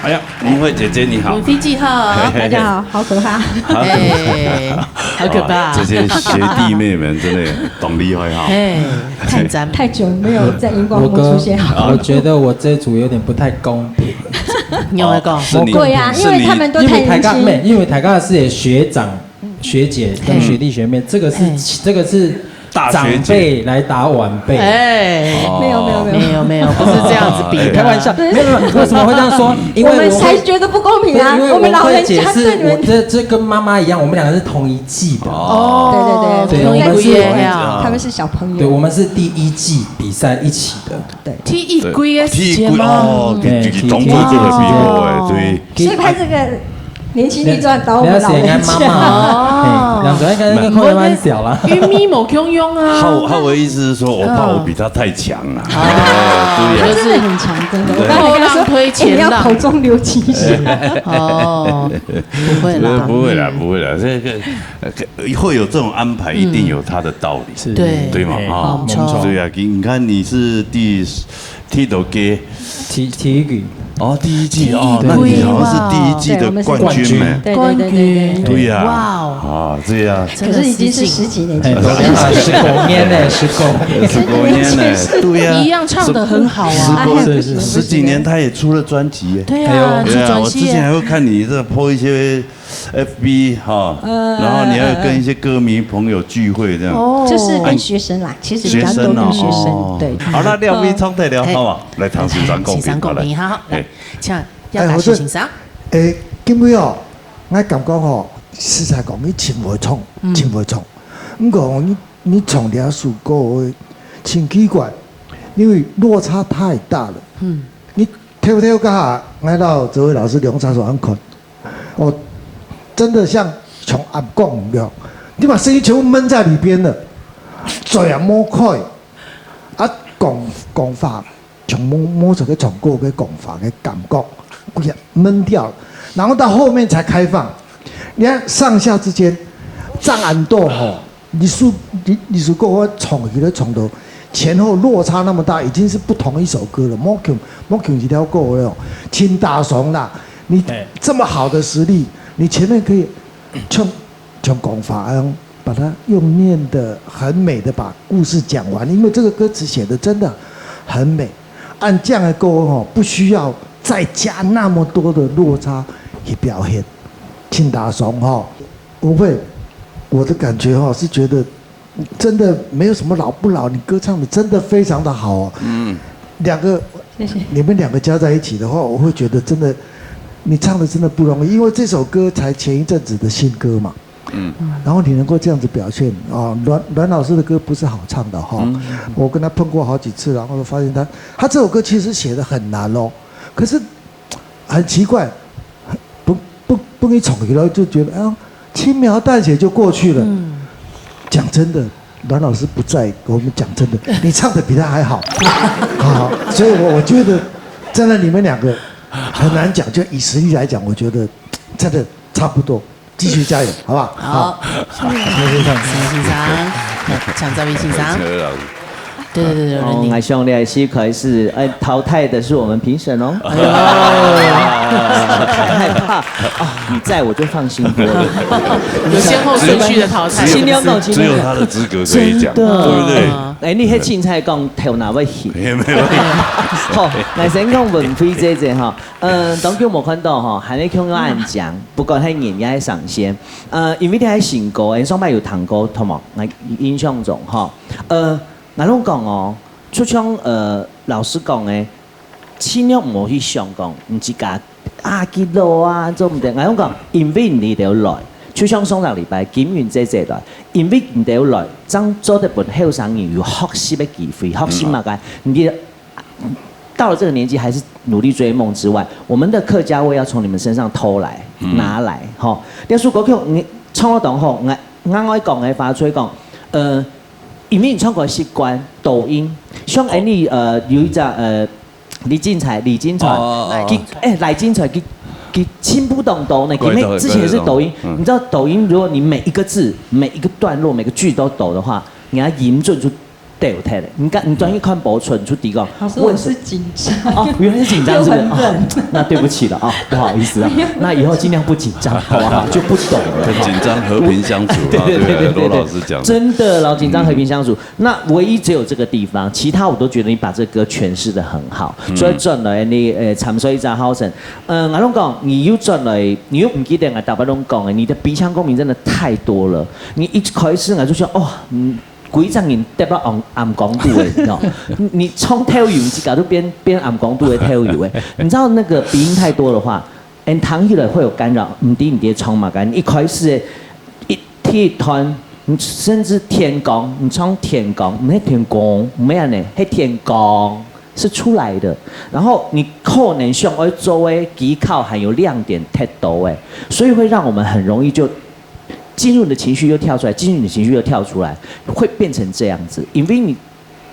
哎呀，明慧姐姐你好。文菲姐好。大家好，好可怕。哎，好可怕。哇，这些学弟妹们真的当厉害哈。哎，太赞。太久没有在荧光幕出现。我跟，我觉得我这组有点不太公平。你有没有讲？哦，是你，对呀，是你，因为他们都太年轻。因为台大，没，因为台大是学长、学姐跟学弟学妹，这个是，哎。这个是 大学姐。长辈来打晚辈。哎。哦。没有，没有，没有。没有，没有，不是这样子比的。开玩笑，没有，没有，为什么会这样说？因为我们，我们才觉得不公平啊，对，因为我们老人家对你们，文慧姐是，我这，这跟妈妈一样，我们两个是同一季的。哦。对，对，对，对，我们是，同一季的呀。他们是小朋友。对，我们是第一季比赛一起的。对。第一季的时间吗？第一季，哦，对，对，对，同一季的时候，哎，对。所以他这个年轻力壮把我们老人家。你要写应该妈妈啊，哦。哎，两个应该应该快慢小了。因为咪某共用啊。浩浩的意思是说，我怕我比他太强了。哦，对呀。他真的很强，真的。我刚才跟他说，后浪推前浪。哎，你要口中留情一下。哦，不会啦，不会啦，不会啦，这个呃会有这种安排，一定有他的道理，是对对嘛？哎啊，没错对啊，你看你是第第多个体体育哦，第一季哦，那你好像是第一季的冠军呢。对对对对对。对呀，哇哦，啊，对呀，真的可是已经是十几年前哎，的事情。十公年呢，十公年。十公年呢，对呀，一样唱得很好啊。十公是是十几年他也出了专辑耶。对啊，哎呦出对啊，专辑耶。我之前还会看你这 po 一些 F B 哈，然后你还有跟一些歌迷朋友聚会这样。哦就是跟学生啦，其实比较多跟学生，学生哦对。好，那廖飞唱代聊哎好吗？来，唐先生共先生鸣，好嘞共鸣，好，哎来，请廖哎，大我这师先生。哎，金贵哦，我感觉吼，实在讲，你真会唱，真会唱。不过你你唱这首歌，真奇怪，因为落差太大了。嗯，你跳跳嘎，来到哲伟老师两场所安看，哦，真的像从暗光一样，你把声音全部闷在里边了，嘴也摸开，啊，讲讲话 全部摸着个唱歌个讲法个感觉，不要闷掉了，然后到后面才开放。你看上下之间，张安豆吼，你是你你是跟我唱起来唱到前后落差那么大，已经是不同一首歌了。莫讲莫讲一条歌了，请打爽啦！你这么好的实力，你前面可以唱 从功法，然后把它用念的很美的把故事讲完，因为这个歌词写的真的很美。按这样的歌吼，不需要再加那么多的落差去表现。请打爽哈，吴慧，我的感觉哈是觉得真的没有什么老不老，你歌唱的真的非常的好哦。嗯，两个，谢谢。你们两个加在一起的话，我会觉得真的，你唱的真的不容易，因为这首歌才前一阵子的新歌嘛。 嗯，然后你能够这样子表现啊，阮阮老师的歌不是好唱的哈。我跟他碰过好几次，然后发现他他这首歌其实写的很难哦，可是很奇怪，不不不给闯起来就觉得啊轻描淡写就过去了。讲真的，阮老师不在，我们讲真的，你唱的比他还好，好，所以我我觉得真的你们两个很难讲，就以实力来讲，我觉得真的差不多。 继续加油，好不好？好，谢谢先生。谢谢先生，来，请这位先生。对对对对哦，对，来兄弟，是开始，哎，淘汰的是我们评审哦。哎太害怕啊！你在我就放心多了。有先后顺序的淘汰。尽量讲，尽只有量讲。他的资格可以讲，真的对不对？哎，你还凊彩讲头那位去。也没有。好，来先讲文輝姐姐哈，嗯，當久無看到哈，還係共樣恁靚，不管係人也係聲線。呃，因為你係新歌，你上擺有彈過，同無？𠊎印象中哈，呃，𠊎攏講哦，就像呃老師講的，盡量毋好去想講，你自家啊幾老啊，做毋得。𠊎攏講，因為你兜來，就像上個禮拜金雲姐姐來，因為你兜來，正做得分後生人有學習的機會，學習麼个？你 到了這個年紀還是努力追夢之外，我們的客家味要從你們身上偷來、拿來，吼。這首歌曲你唱到當好，𠊎𠊎愛講个話，所以講，呃，因為你唱歌習慣抖音，像Annie呃有一隻呃李進財，李進財，哦哦哦佢誒賴進財佢佢進步當多呢，佢怪到每之前是抖音怪到，嗯你知道抖音如果你每一個字、每一個段落、每個句都抖的話，你要音準就 對，有聽的。你看，你專業看保存出地講，老師，我是緊張。哦，原來是緊張，是不是？又很冷哦，那對不起了啊，不好意思啊，那以後盡量不緊張，好不好？就不抖了。很緊張，和平相處啊，對不對？羅老師講的。真的，老緊張和平相處。那唯一只有這個地方，其他我都覺得你把這歌詮釋得很好。所以轉來你呃，參賽者好勝，呃，𠊎攏講，你又轉來，你又毋記得𠊎大家攏講的，你的鼻腔共鳴真的太多了。你一開始𠊎就想，哦，嗯。 幾隻人跌落暗暗光肚的，你知道？你你唱跳舞，你自家都變變暗光肚的跳舞的。你知道那個鼻音太多的話，人聽起來會有干擾，毋知你在唱麼个。你一開始的一第一段，你甚至天光，你唱天光，毋係天光，毋係恁呢，係天光。是出來的。然後你可能想要做的技巧還有亮點太多欸，所以會讓我們很容易就進入你的情緒又跳出來，進入你的情緒又跳出來，會變成這樣子。因為你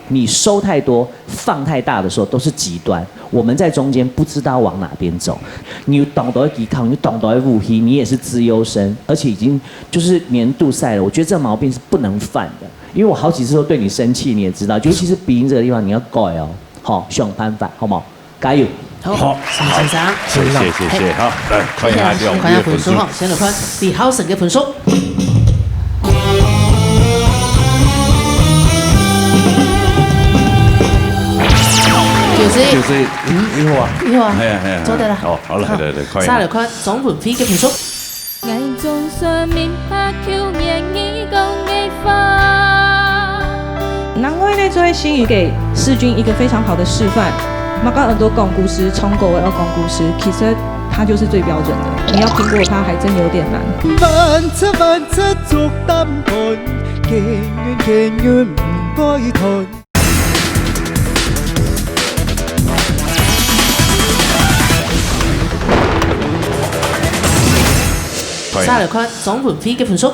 你收太多、放太大的時候都是極端，我們在中間不知道往哪邊走。你有當多的抵抗，你有當多的武器，你也是資優生，而且已經就是年度賽了。我覺得這毛病是不能犯的，因為我好幾次都對你生氣，你也知道，尤其是鼻音這個地方，你要改哦。好，想辦法，好不好？加油！好，好，先生，謝謝謝謝，好，來看一下這種看一下分數哈，先來看李浩森个分數。九十一，九十一，一會啊，一會啊，哎呀哎呀，做得了，好，好來來來看一下，再來看鍾文輝个分數。 𠊎總算明白舊年你講个話。難怪呢，這位新語給世鈞一個非常好的示範。馬剛耳朵講故事，從狗尾要講故事，其實他就是最標準的。你要聽過他，還真有點難。萬尺萬尺竹擔棍，堅韌堅韌毋會斷。再來看鍾文輝个分數。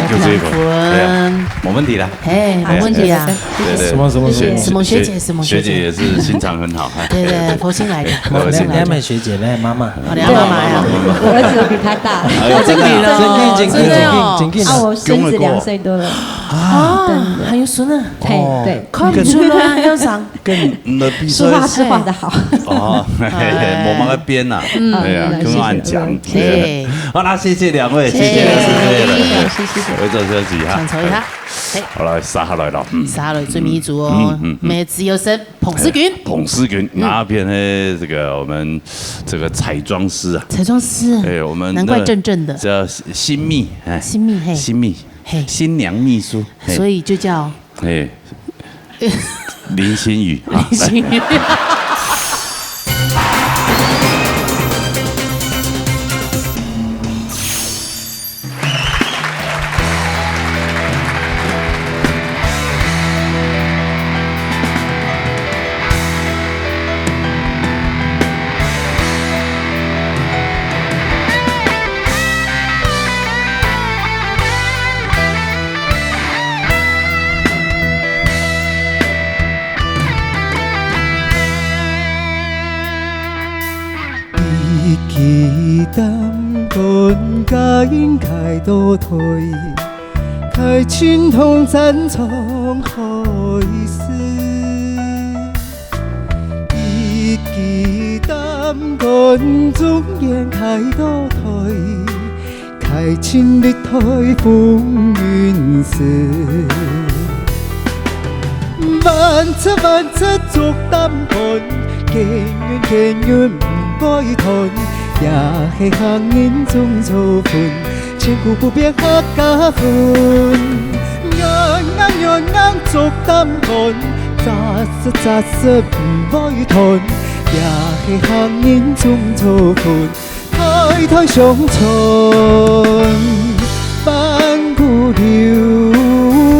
就這個，對啊，沒問題啦。哎，沒問題啊。對對，什麼什麼學姐，什麼學姐，什麼學姐，學姐也是心腸很好。對對，佛心來的，佛心來的。你還蠻學姐，你還媽媽。哦，你還媽媽呀？我兒子比他大。哎呦，真的啊，真的哦，真的哦。真的，啊，我孙子兩歲多了。啊，還有孫啊，嘿，對，看不出來，要想跟你的比说话是话的好。哦，嘿嘿，我们那边呐，哎呀，跟我讲，对，好啦，谢谢两位，谢谢两位，谢谢。回转休息哈，享受一下。好了，杀下来了，嗯，杀了最尾一组哦，嗯嗯嗯梅子有生彭世群，彭世群那边呢，这个我们这个彩妆师啊，彩妆师，哎，我们难怪正正的，叫新秘，哎，新秘嘿，新秘，嘿，新娘秘书，所以就叫哎，林心雨啊，新秘。一支擔棍，家人㧡到台，㧡親同贊唱開始。一支擔棍，眾人㧡到台， 㧡親立台風雲時。萬尺萬尺竹擔棍，堅韌堅韌毋會斷，也係客人種作分，千古不變客家魂。軟硬軟硬竹擔棍，扎實扎實毋會斷，也係客人種作分。 代代相傳，萬古流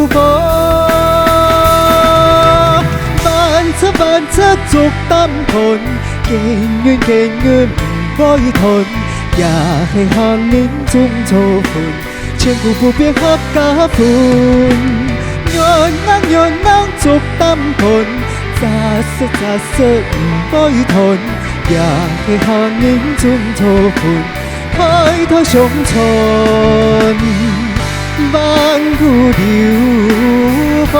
芳。萬尺萬尺竹擔棍，堅韌堅韌毋會斷，也係客人種作分。 千古不變客家魂。軟硬軟硬竹擔棍，扎實扎實毋會斷，也係客人種作分，代代相傳，萬古流芳。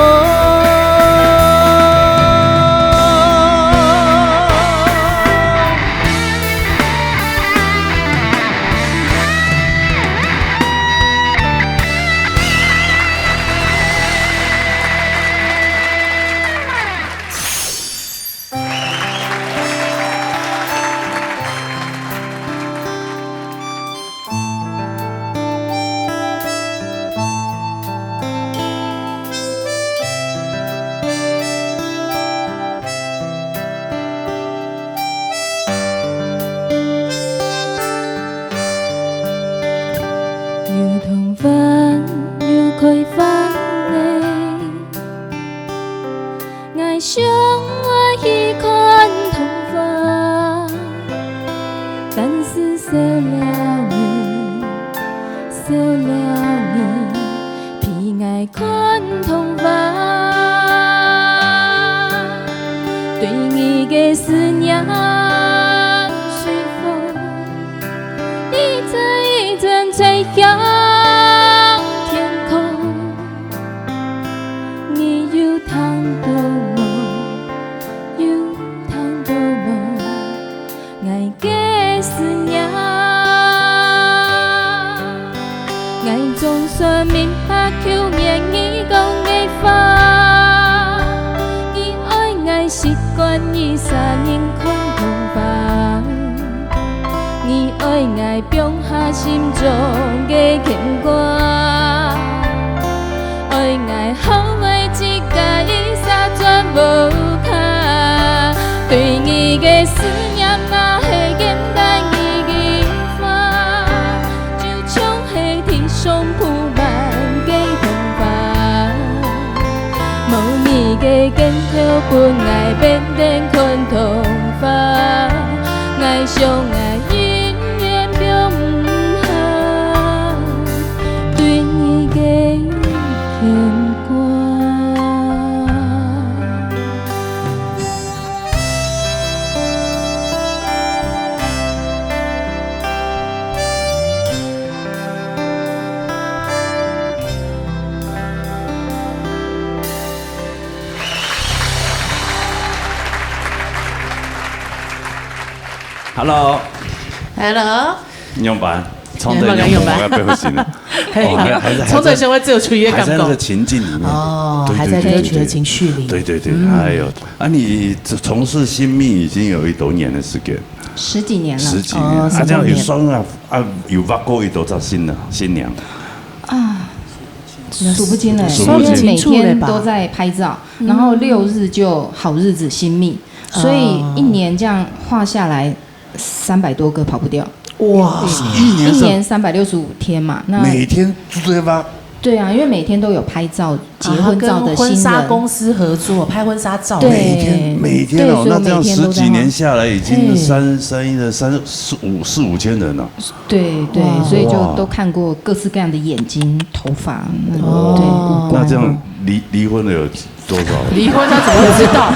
童话，对你的思念随风，一阵一阵吹向天空。你有听到无？有听到无？ 𠊎个思念。𠊎總算明白舊年你講个話，你愛𠊎習慣一儕人看童話，你愛𠊎放下心中个牽掛。 愛𠊎後悔自家一儕轉無家，對你个思念若係簡單一句話，就像係天上鋪滿个童話。無你个肩頭分𠊎變成看童話，𠊎想𠊎永遠放毋下。 對你个牽掛。Hello。Hello。你仰般？唱到仰般？仰般？我要背后心了。 哦，还，还是，还在，唱到现在只有曲也感动。还在那个情境里面。哦，对，还在歌曲的情绪里。对，对，对，嗯。哎呦，啊，你从事新秘已经有一多年的时间。十几年了。十几年，哦，啊，这样有算啊，啊，有挖过一多少新的新娘？啊，数不清了，数不清。因为每天都在拍照，嗯。然后六日就好日子新秘，所以一年这样画下来，三百多个跑不掉。 哇，一年三，一年三百六十五天嘛，那每天都在挖。对啊，因为每天都有拍照，结婚照的新人。啊，跟婚纱公司合作，拍婚纱照。对，每天，每天哦，对，所以那这样每天都在画。十几年下来，已经三，哎。三一的三四五，四五千人了。对，对，哇。所以就都看过各式各样的眼睛、头发，那个，哦。对，五官。那这样离，离婚了有 多少？离婚他怎么会知道？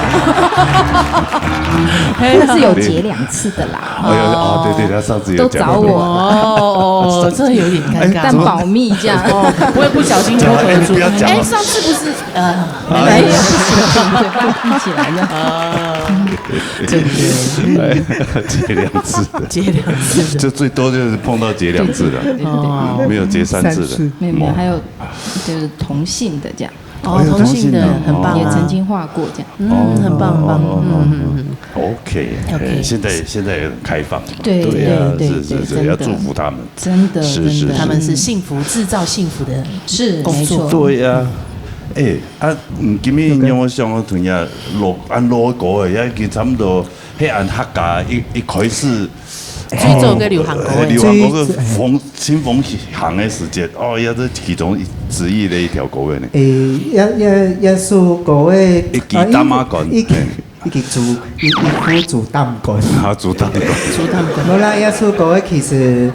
他是有结两次的啦。哎呦，哦，对，对，他上次有讲过。都找我。哦，哦，这有点尴尬。哎，但保密这样。哦，不会不小心脱口而出。哎，你不要讲了。哎，上次不是，呃，没关系，嘴巴闭起来这样。啊。真的。哎，结两次的。结两次的。就最多就是碰到结两次的，对，对，对，对。哦。没有结三次的。三次。没有，没有，还有就是同性的这样。 哦，哎呦，同性的，同性的，很棒啊。也曾经画过这样。嗯，很棒，很棒。哦，哦，哦，嗯，嗯，嗯。OK，OK。哎，现在，现在也很开放。对，对啊，对，对，是，是，是，对，真的。要祝福他们。真的，是，是，真的。是。他们是幸福，制造幸福的工作。是，没错。对啊。哎，啊，嗯，今日让我想到同样老，按老歌的，也已经差不多，迄按客家一，一开始 最早个流行歌个。呃，流行歌个风，最，新风行个时节，哦，也是其中一，之一的一条歌个呢。诶，也，也，也首歌个，一支担仔管，啊，一，一，嘿。一支竹，一，一支竹担管。啊，竹担管。竹担管。无啦，也首歌个其实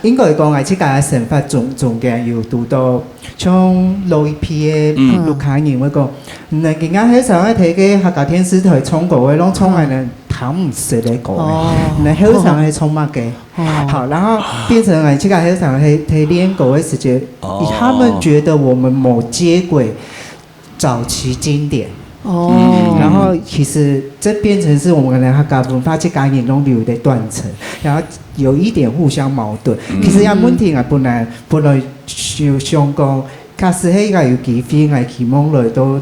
应该讲，哎，自家个生活中，中间有堵到，像老一批个，嗯。屋下人会讲，嗯，人家后生个睇个客家电视台唱歌个，拢唱个人听毋识个歌个，哦。人后生个唱么个？ 哦。好，然后变成了这个还有想黑黑练狗的时间，哦。他们觉得我们某接轨早期经典。哦。然后其实这变成是我们的客家文化这个人中流的断层，然后有一点互相矛盾。嗯。其实呀，问题啊，本来，本来就想讲，假使迄个有机会，我希望来到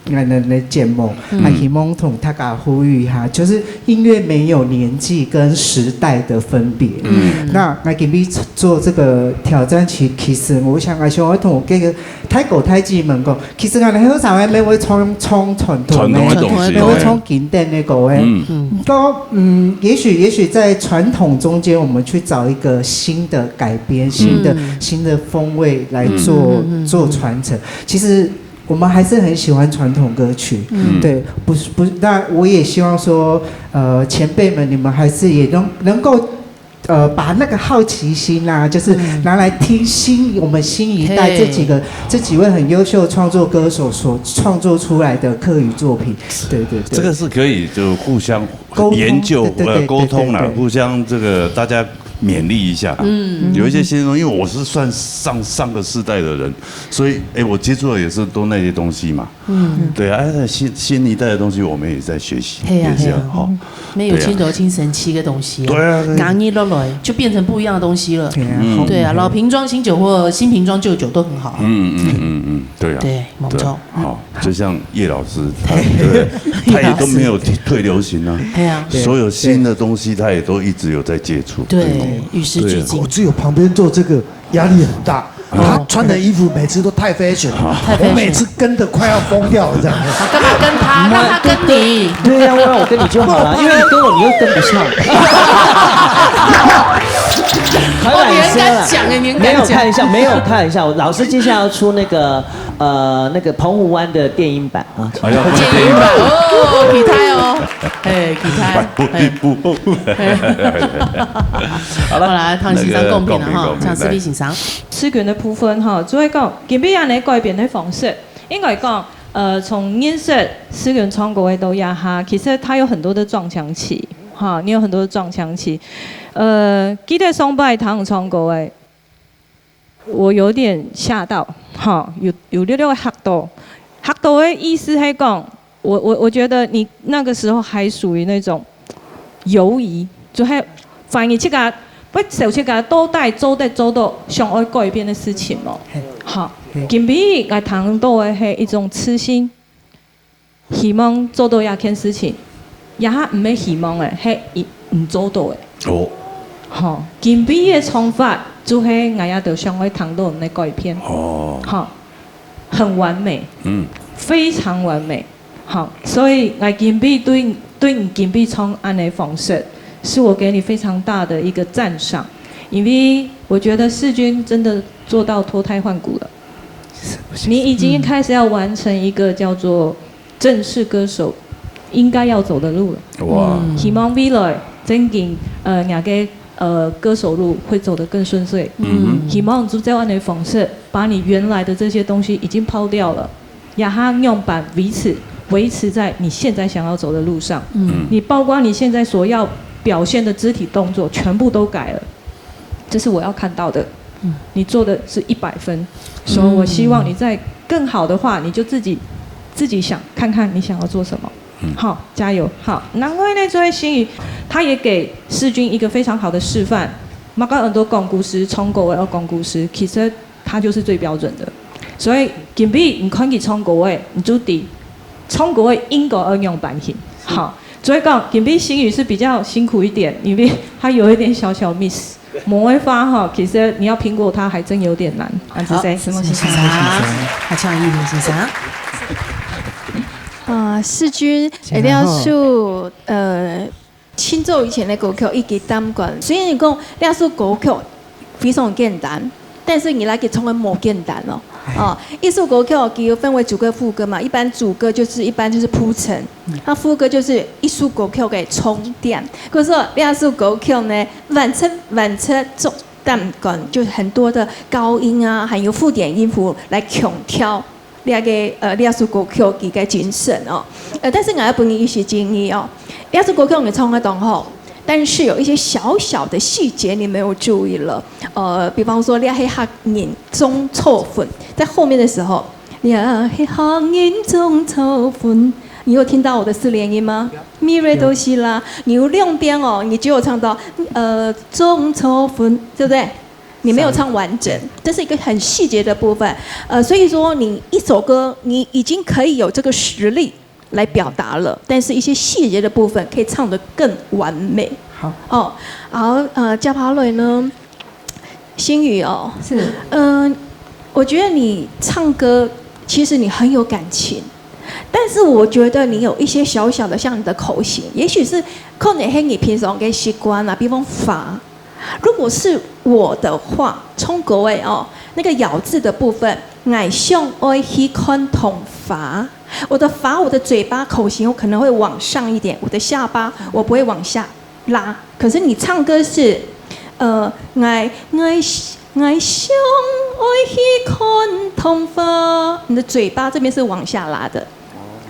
俺的，的节目，嗯。还希望同大家呼吁一下，就是音乐没有年纪跟时代的分别。嗯。那，那今天做这个挑战，其，其实我想，我想要同这个大哥大姊们讲，其实俺们很少还没会唱，唱传统的，传统的东西，没会唱经典的歌诶。嗯。嗯。都，嗯，也许，也许在传统中间，我们去找一个新的改编，新的，嗯。新的风味来做，嗯，嗯，嗯，嗯。做传承。其实 我们还是很喜欢传统歌曲，嗯。对，不是，不是，那我也希望说，呃，前辈们，你们还是也能，能够呃，把那个好奇心啊，就是拿来听新，我们新一代这几个，这几位很优秀的创作歌手所创作出来的客语作品。对对对。这个是可以就互相沟通。研究，对对对呃，沟通啦，对对对。互相这个大家勉励一下。嗯。有一些新的东西，因为我是算上上个世代的人，所以哎，我接触的也是都那些东西嘛。嗯。对啊，哎，新新一代的东西我们也在学习，嘿啊也是要嘿啊好。没有听到真神奇个东西啊。对啊对啊硬一落来就变成不一样的东西了。对啊。嗯对啊，老瓶装新酒或新瓶装旧酒都很好啊。嗯嗯嗯嗯，对啊。对，没错。好，就像叶老师，他对不对？他也都没有退流行啊。对啊。所有新的东西，他也都一直有在接触。对，与时俱进我。只有旁边坐这个压力很大，他穿的衣服每次都太 fashion，太 fashion 我每次跟的快要疯掉了这样。干嘛跟他？让他跟你。对呀、我让我跟你就好了，因为你跟我你又跟不上。开玩笑啦，哦你很敢讲欸，你很敢讲。没有开玩笑，没有开玩笑。老师接下来要出那个呃那个澎湖湾的电影版啊，哎呀，电影版哦，期待哦，哎，期待。不不不不。好了，唐先生公平了哈，那个公平公平唐思碧先生。思源的部分哈，就係講，今晡日恁樣改變的方式，應該講，呃，從認識思源唱歌个到這下，其實他有很多的撞牆期，哈，你有很多的撞牆期。呃，記得上擺聽唱歌个，我有點嚇到，哈，有有略略嚇到，嚇到的意思係講，我我我覺得你那個時候還屬於那種猶疑，就還懷疑自家，不曉得自家到底做得做到想愛改變的事情無？好，今晡日𠊎聽到的係一種自信，希望做到這件事情，這下毋係希望誒，係毋做到誒。哦，好，今晡日的唱法就係𠊎也都想愛聽到你的改變。哦，好，很完美，嗯，非常完美。好，所以𠊎今晡日對對你今晡日唱恁樣的方式，是我給你非常大的一個讚賞，因為我覺得世鈞真的做到脫胎換骨了。你已經開始要完成一個叫做正式歌手應該要走的路了。哇，希望未來正經呃，你个呃歌手路會走得更順遂。嗯希望就這樣的方式，把你原來的這些東西已經拋掉了，然後用板維持維持在你現在想要走的路上。嗯你包括你現在所要表現的肢體動作，全部都改了，這是我要看到的。你做的是一百分，所以我希望你再更好的話，你就自己自己想看看你想要做什麼。好，加油！好，另外呢，這位心宇，他也給世鈞一個非常好的示範。嘛講很多講故事，唱歌个愛講故事，其實他就是最標準的。所以今晡日你看佢唱歌个，你就知唱歌个應該愛仰般形。好，所以講今晡日心宇是比較辛苦一點，因為他有一點小小 miss。無个話哈，其實你要評估他還真有點難。啊，謝謝。思鈞先生，啊，請葉先生。啊，世鈞，一定要說，呃，清奏以前的歌曲一直擔管。雖然講這首歌曲非常簡單，但是你來給唱的無簡單哦。哦，一首歌曲佢有分為主歌、副歌嘛，一般主歌就是一般就是鋪陳，那副歌就是一首歌曲的重點。可是說這首歌曲呢，完全完全重點感，就很多的高音啊，還有附點音符來強調 這个呃這首歌曲佢个精神哦。呃，但是𠊎愛分你一些建議哦。這首歌曲你唱得當好，但是有一些小小的細節你沒有注意了。呃，比方說，這係客人種錯分，在後面的時候，這係客人種錯分，你有聽到我的四連音嗎？Mi re do si la，你有兩遍哦，你只有唱到呃種錯分，對不對？ 你沒有唱完整，這是一個很細節的部分。呃，所以說你一首歌，你已經可以有這個實力來表達了，但是一些細節的部分可以唱得更完美。好。哦，好，呃，接下來呢，心宇哦，是，嗯、我覺得你唱歌其實你很有感情，但是我覺得你有一些小小的，像你的口型，也許是可能係你平常个習慣啦，比方發 如果是我的話，唱歌个哦，那個咬字的部分，𠊎想愛去看同發。我的發，我的嘴巴口型，我可能會往上一點，我的下巴我不會往下拉。可是你唱歌是，呃，𠊎，𠊎，𠊎想愛去看桐花。你的嘴巴這邊是往下拉的。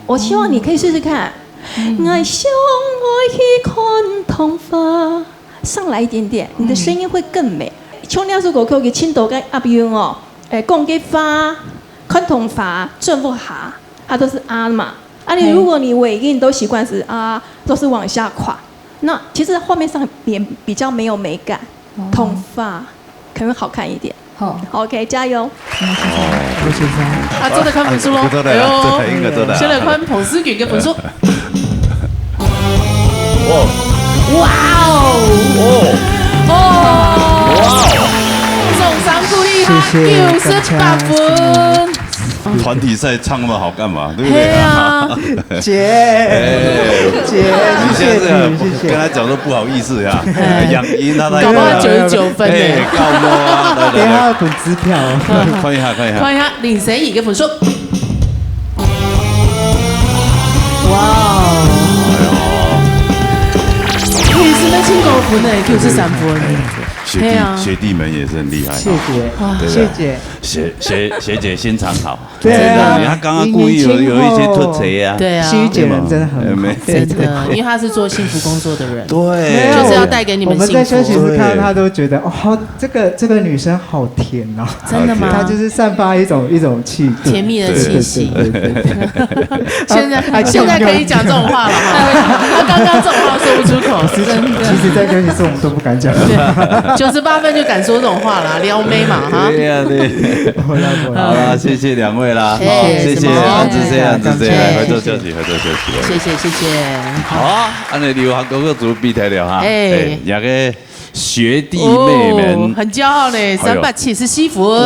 我希望你可以試試看。嗯。𠊎想愛去看桐花。上來一點點，你的聲音會更美。像這首歌曲，佢盡多个押韻哦，誒，講个花，看桐花，種个花，它都是啊嘛。啊，你，嘿。如果你尾音都習慣是啊，都是往下跨，那其實畫面上也比較沒有美感。哦。桐花可能好看一點。好。OK，加油。哦。郭先生。啊，做得看分數咯。啊，不錯的啦，哎喲，這個應該做得啦。先來看彭思君个分數。哦。哇哦！哦。哦。哇哦！掌聲鼓勵他，謝謝，九十八分。感謝。團體賽唱那麼好幹嘛？對不對？嘿啊。姐，哎。姐，你現在是謝謝你，謝謝。跟他講說不好意思呀，哎。養音啊，他搞不好九十九分呢。哎，搞不好啊，來，來，來。等一下要等支票。看一下，看一下。看一下林心怡个分數。哇哦！哎呦。其實那挺高分的，九十三分。哎，學弟，嘿啊。學弟們也是很厲害哈。謝謝，哇。對不對？謝謝。學，學，學姐心腸好。對啊，真的，你看剛剛故意有，有一些突槌啊。對啊。心怡姐人真的很好。哎，沒，真的，因為她是做幸福工作的人。對。沒有，就是要帶給你們幸福。我們在休息室看到她都覺得，哦，好，這個，這個女生好甜哦。真的嗎？她就是散發一種，一種氣質。甜蜜的氣息。對，對，對，對，對。現在，還現在可以講這種話了哈。她剛剛這種話說不出口，真的。其實在休息室我們都不敢講。對，九十八分就敢說這種話了，撩妹嘛，哈。對呀，對。不會啦，不會啦。好啦，謝謝兩位啦。哎，謝謝，什麼？恁仔細，恁仔細，謝謝，來，合作休息，謝謝。合作休息。謝謝，謝謝。好啊，恁仔流行歌曲組比賽了哈。哎。哎，兩個學弟妹們。哦，很驕傲呢，哎呦。三百七十四分。哇，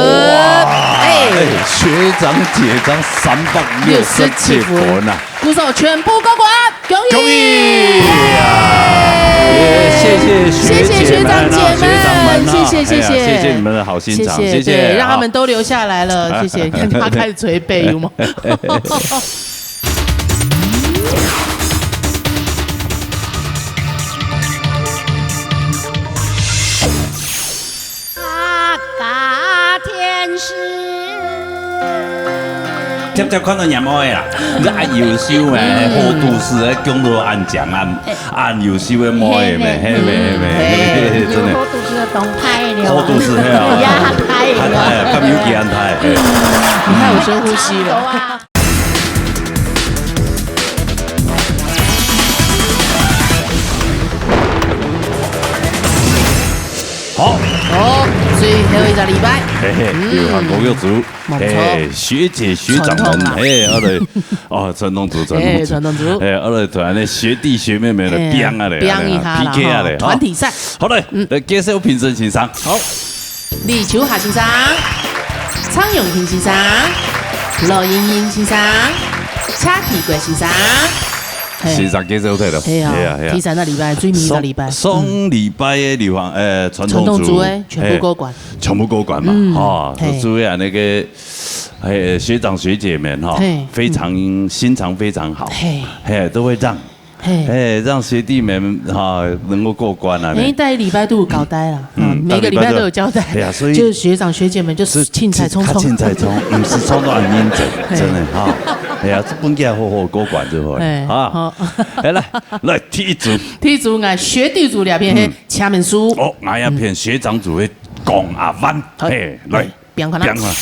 哎。哎，學長姐這樣三百六十七分啊。六十七分。鼓手全部過關，恭喜！恭喜！耶！謝謝學姐們啊，謝謝學長姐們，學長們啊，謝謝，謝謝。哎呀，謝謝你們的好心腸，謝謝，謝謝，對，讓他們都留下來了，好。謝謝。你看他開始捶背，有嗎？客家電視。輒輒看到若妹仔啦，你這恁優秀誒，嗯。好肚屎誒，講到恁靚啊，哎。恁優秀誒妹仔咩，嘿咩，嘿咩，嘿，真的。有好肚屎个東派了啊。好肚屎，嘿啊。也很派了。很派啊，敢有幾很派，嘿。你看我深呼吸了。 好。好，最後一隻禮拜。嘿嘿，嗯。流行歌曲組。無錯。嘿，學姐學長們，傳統啊。嘿，好嘞。哦，傳統組，傳統組。嘿，傳統組。嘿，好嘞，團的學弟學妹們來嘿，拚啊嘞，拚一下啦，拚一下嘞，吼，團體賽。好嘞，嗯。來介紹評審先生。好。 李秋霞先生、蔡永平先生、羅英英先生、蔡啟國先生。嘿。先生介紹忒了。嘿啊，嘿啊，嘿啊。第三隻禮拜，最尾一隻禮拜。上，上禮拜个流行，呃，傳統組，傳統組的全部過關。嘿，全部過關嘛，嗯，吼，嘿。就主要那個，嘿，學長學姐們哈，嘿，非常，嗯。心腸非常好，嘿。嘿，都會讓 嘿。哎，讓學弟們，哈，能夠過關啊，哎，呢。逐禮拜都有交代啦，嗯，嗯，每個禮拜都有交代，逐禮拜都有。哎呀，所以就是學長學姐們就是凊彩衝衝。凊彩衝，毋使衝到恁認真，嘿。真的，哈。哎呀，這本該好好過關就好了，哎，啊。好。哎，來，來，第一組。第一組，𠊎學弟組這片，嗯。嘿，請問書。哦，𠊎這片學長組的江阿灣，好。嘿，來。 拚看啊。拚看啊。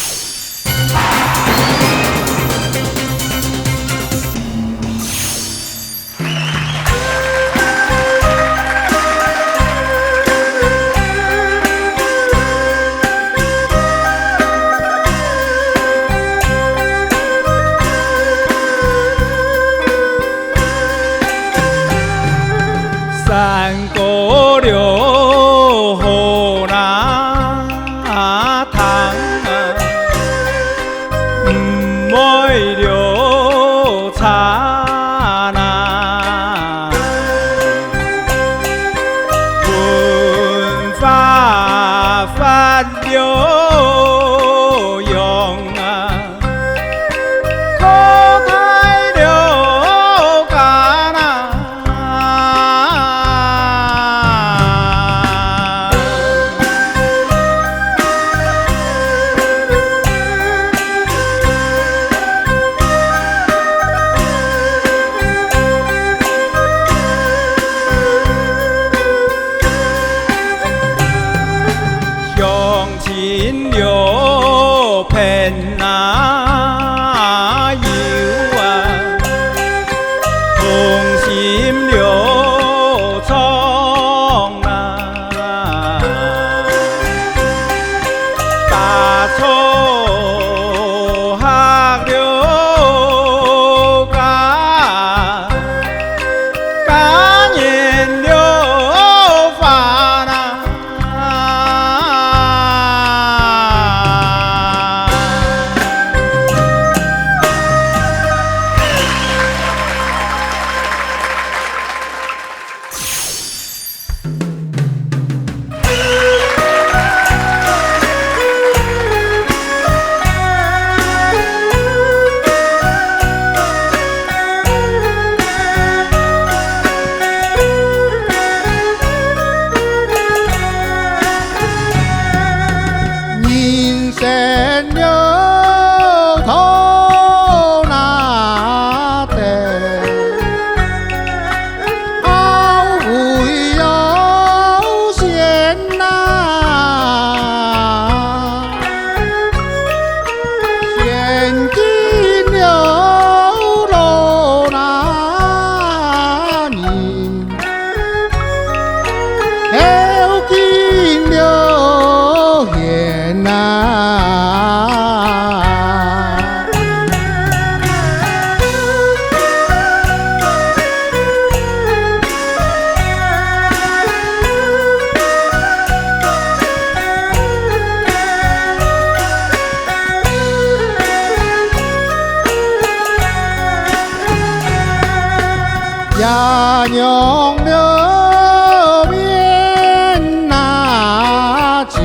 也仰了面那前，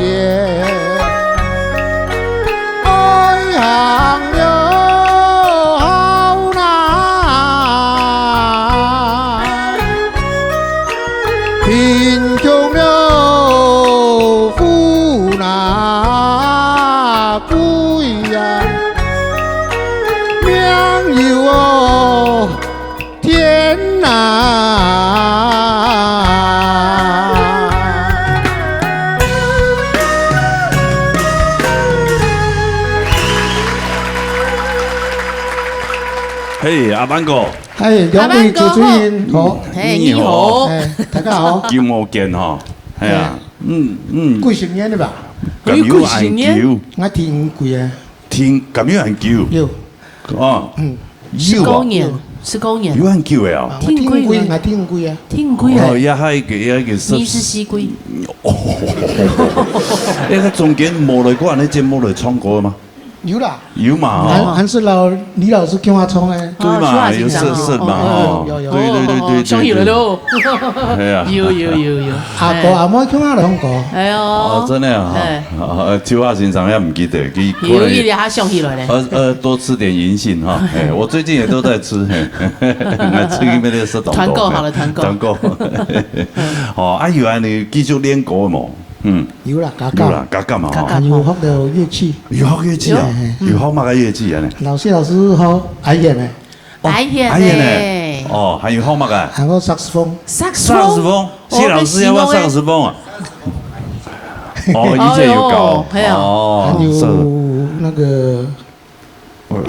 爱行了好难，贫穷了富难贵呀，命由哦。 天哪！嘿，阿凡哥。嘿，两位主持人好。嘿，你好。你好。哎，大家好。久无见哈。哎呀，嗯，嗯。几十年了吧？敢有恁久？有几十年？我听过啊。听，敢有恁久？有。 哦，嗯。有啊。十九年，十九年。有恁久个哦。啊，我听过，我听过啊。听过啊。哦，也还个，也个是二十四季。哦，那个中间无来过恁呢节目来唱歌吗？有啦。有嘛，哦。还，还是老，李老师叫我唱的。对嘛，哦，有是，是嘛，哦，哦，有，有，有。对，对，对，对，对，想起来了。对。哎呀。有，有，有，有。阿哥阿妹叫我唱歌。哎呦。哦，真的啊，哈。哎。 啊，秋华先生也毋记得，佢可能有一点他想起来了。呃，呃，多吃点银杏哈。哎，我最近也都在吃，嘿，那最近没得吃东东。团购好了，团购。团购。哦，啊，有啊，你继续练歌无？嗯。有啦，加加。有啦，加加嘛，哈。加加。有学到乐器。有学乐器啊？有。有学么个乐器啊？呢？老师，老师学，哎呀呢。 哦，哎呀呢。哎呀呢。哦，还有学么个？还有saxophone。Saxophone？Saxophone？谢老师要不要saxophone啊？哦，以前有搞。哎呦，嘿啊。哦，还有是。那个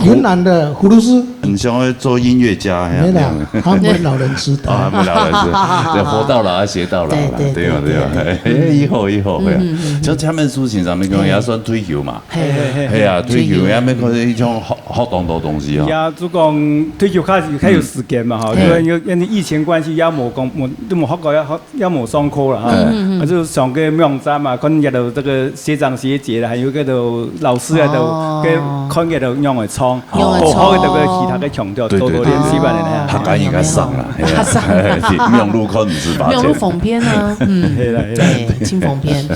云南的葫芦丝。很想要做音乐家，嘿啊，没啦，没有。他们老人痴呆。啊，他们老人痴呆，对，活到老，学到老啦，对，对，对嘛，对嘛。对，对。哎，以后，以后，会啊。嗯，嗯，嗯。像江明书先生，你讲也算退休嘛。 嘿。嘿，嘿，嘿。哎呀，退休，退休。也没可能一种学，学当多东西啊。也就讲退休开始，开始有时间嘛，哈，嗯。因为，因为疫情关系，也无讲，无，都无学过，也学，也无上课了哈。嗯，嗯，嗯。啊，就上个网站嘛，看也都这个学长学姐了，还有个都老师啊，都哦。个看也都用来唱，用来唱。不好的都个其他个腔调，对，多多练习吧，对，对，对。那样。客家人较省啦，嘿啊。较省。嘿，用路看毋是罚钱。用路方便啊，嗯。嘿啦，嘿啦。对，真方便。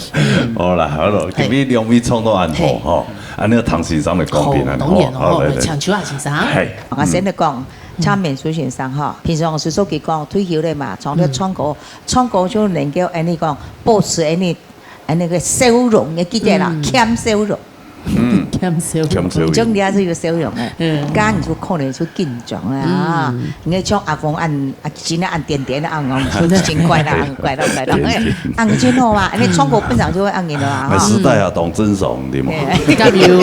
好啦，好了，嘿。今日两位唱到恁好，嘿。吼。 啊，你个唐先生个讲评啊，好，当然咯，吼，好，来，来。请秋华先生。嘿，我先来讲，嗯。请明书先生吼，平常时做佢讲退休了嘛，常常唱歌，嗯。唱歌就能够，安尼讲，保持安尼，安尼个笑容，你记得啦，嗯。欠笑容。嗯。欠笑容。欠笑容。你讲你也是有笑容诶，嗯。刚你就可能就紧张啊，嗯。你像阿峰安，啊，今天安点点的安，安，真快啦，安快啦，快啦。点点。安真好啊，因为唱歌本身就会安人了啊，哈。哎，时代啊，当真爽，对吗？对。加油。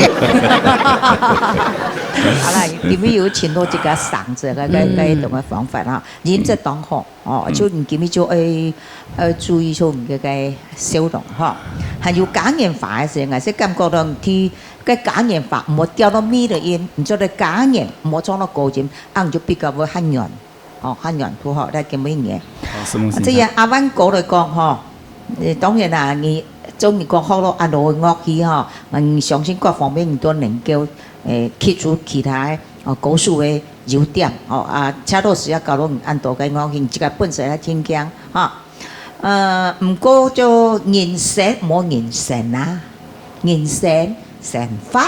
好啦，里面有请到这个嗓子，个，个，个，嗯。一种个方法哈，音质当好哦，嗯。就你今日就要，要注意就你个，个笑容哈，还有嘉年华的时候，还是感觉到你个嘉年华，莫掉到尾的音，你做得嘉年，莫唱到高音，啊，你就比较会很远。 哦，汉阳土吼，来今晡日。哦，什么形象？啊，这个阿万哥来讲吼，呃，当然啦，你中意讲学了安多个乐器吼，嗯，相信各方面你都能够，呃，提出其他的，哦，高手的优点，哦，啊，恰到时也教了你安多个乐器，你自家本身也听听，哈。呃，毋过就人生无人生啊，人生生活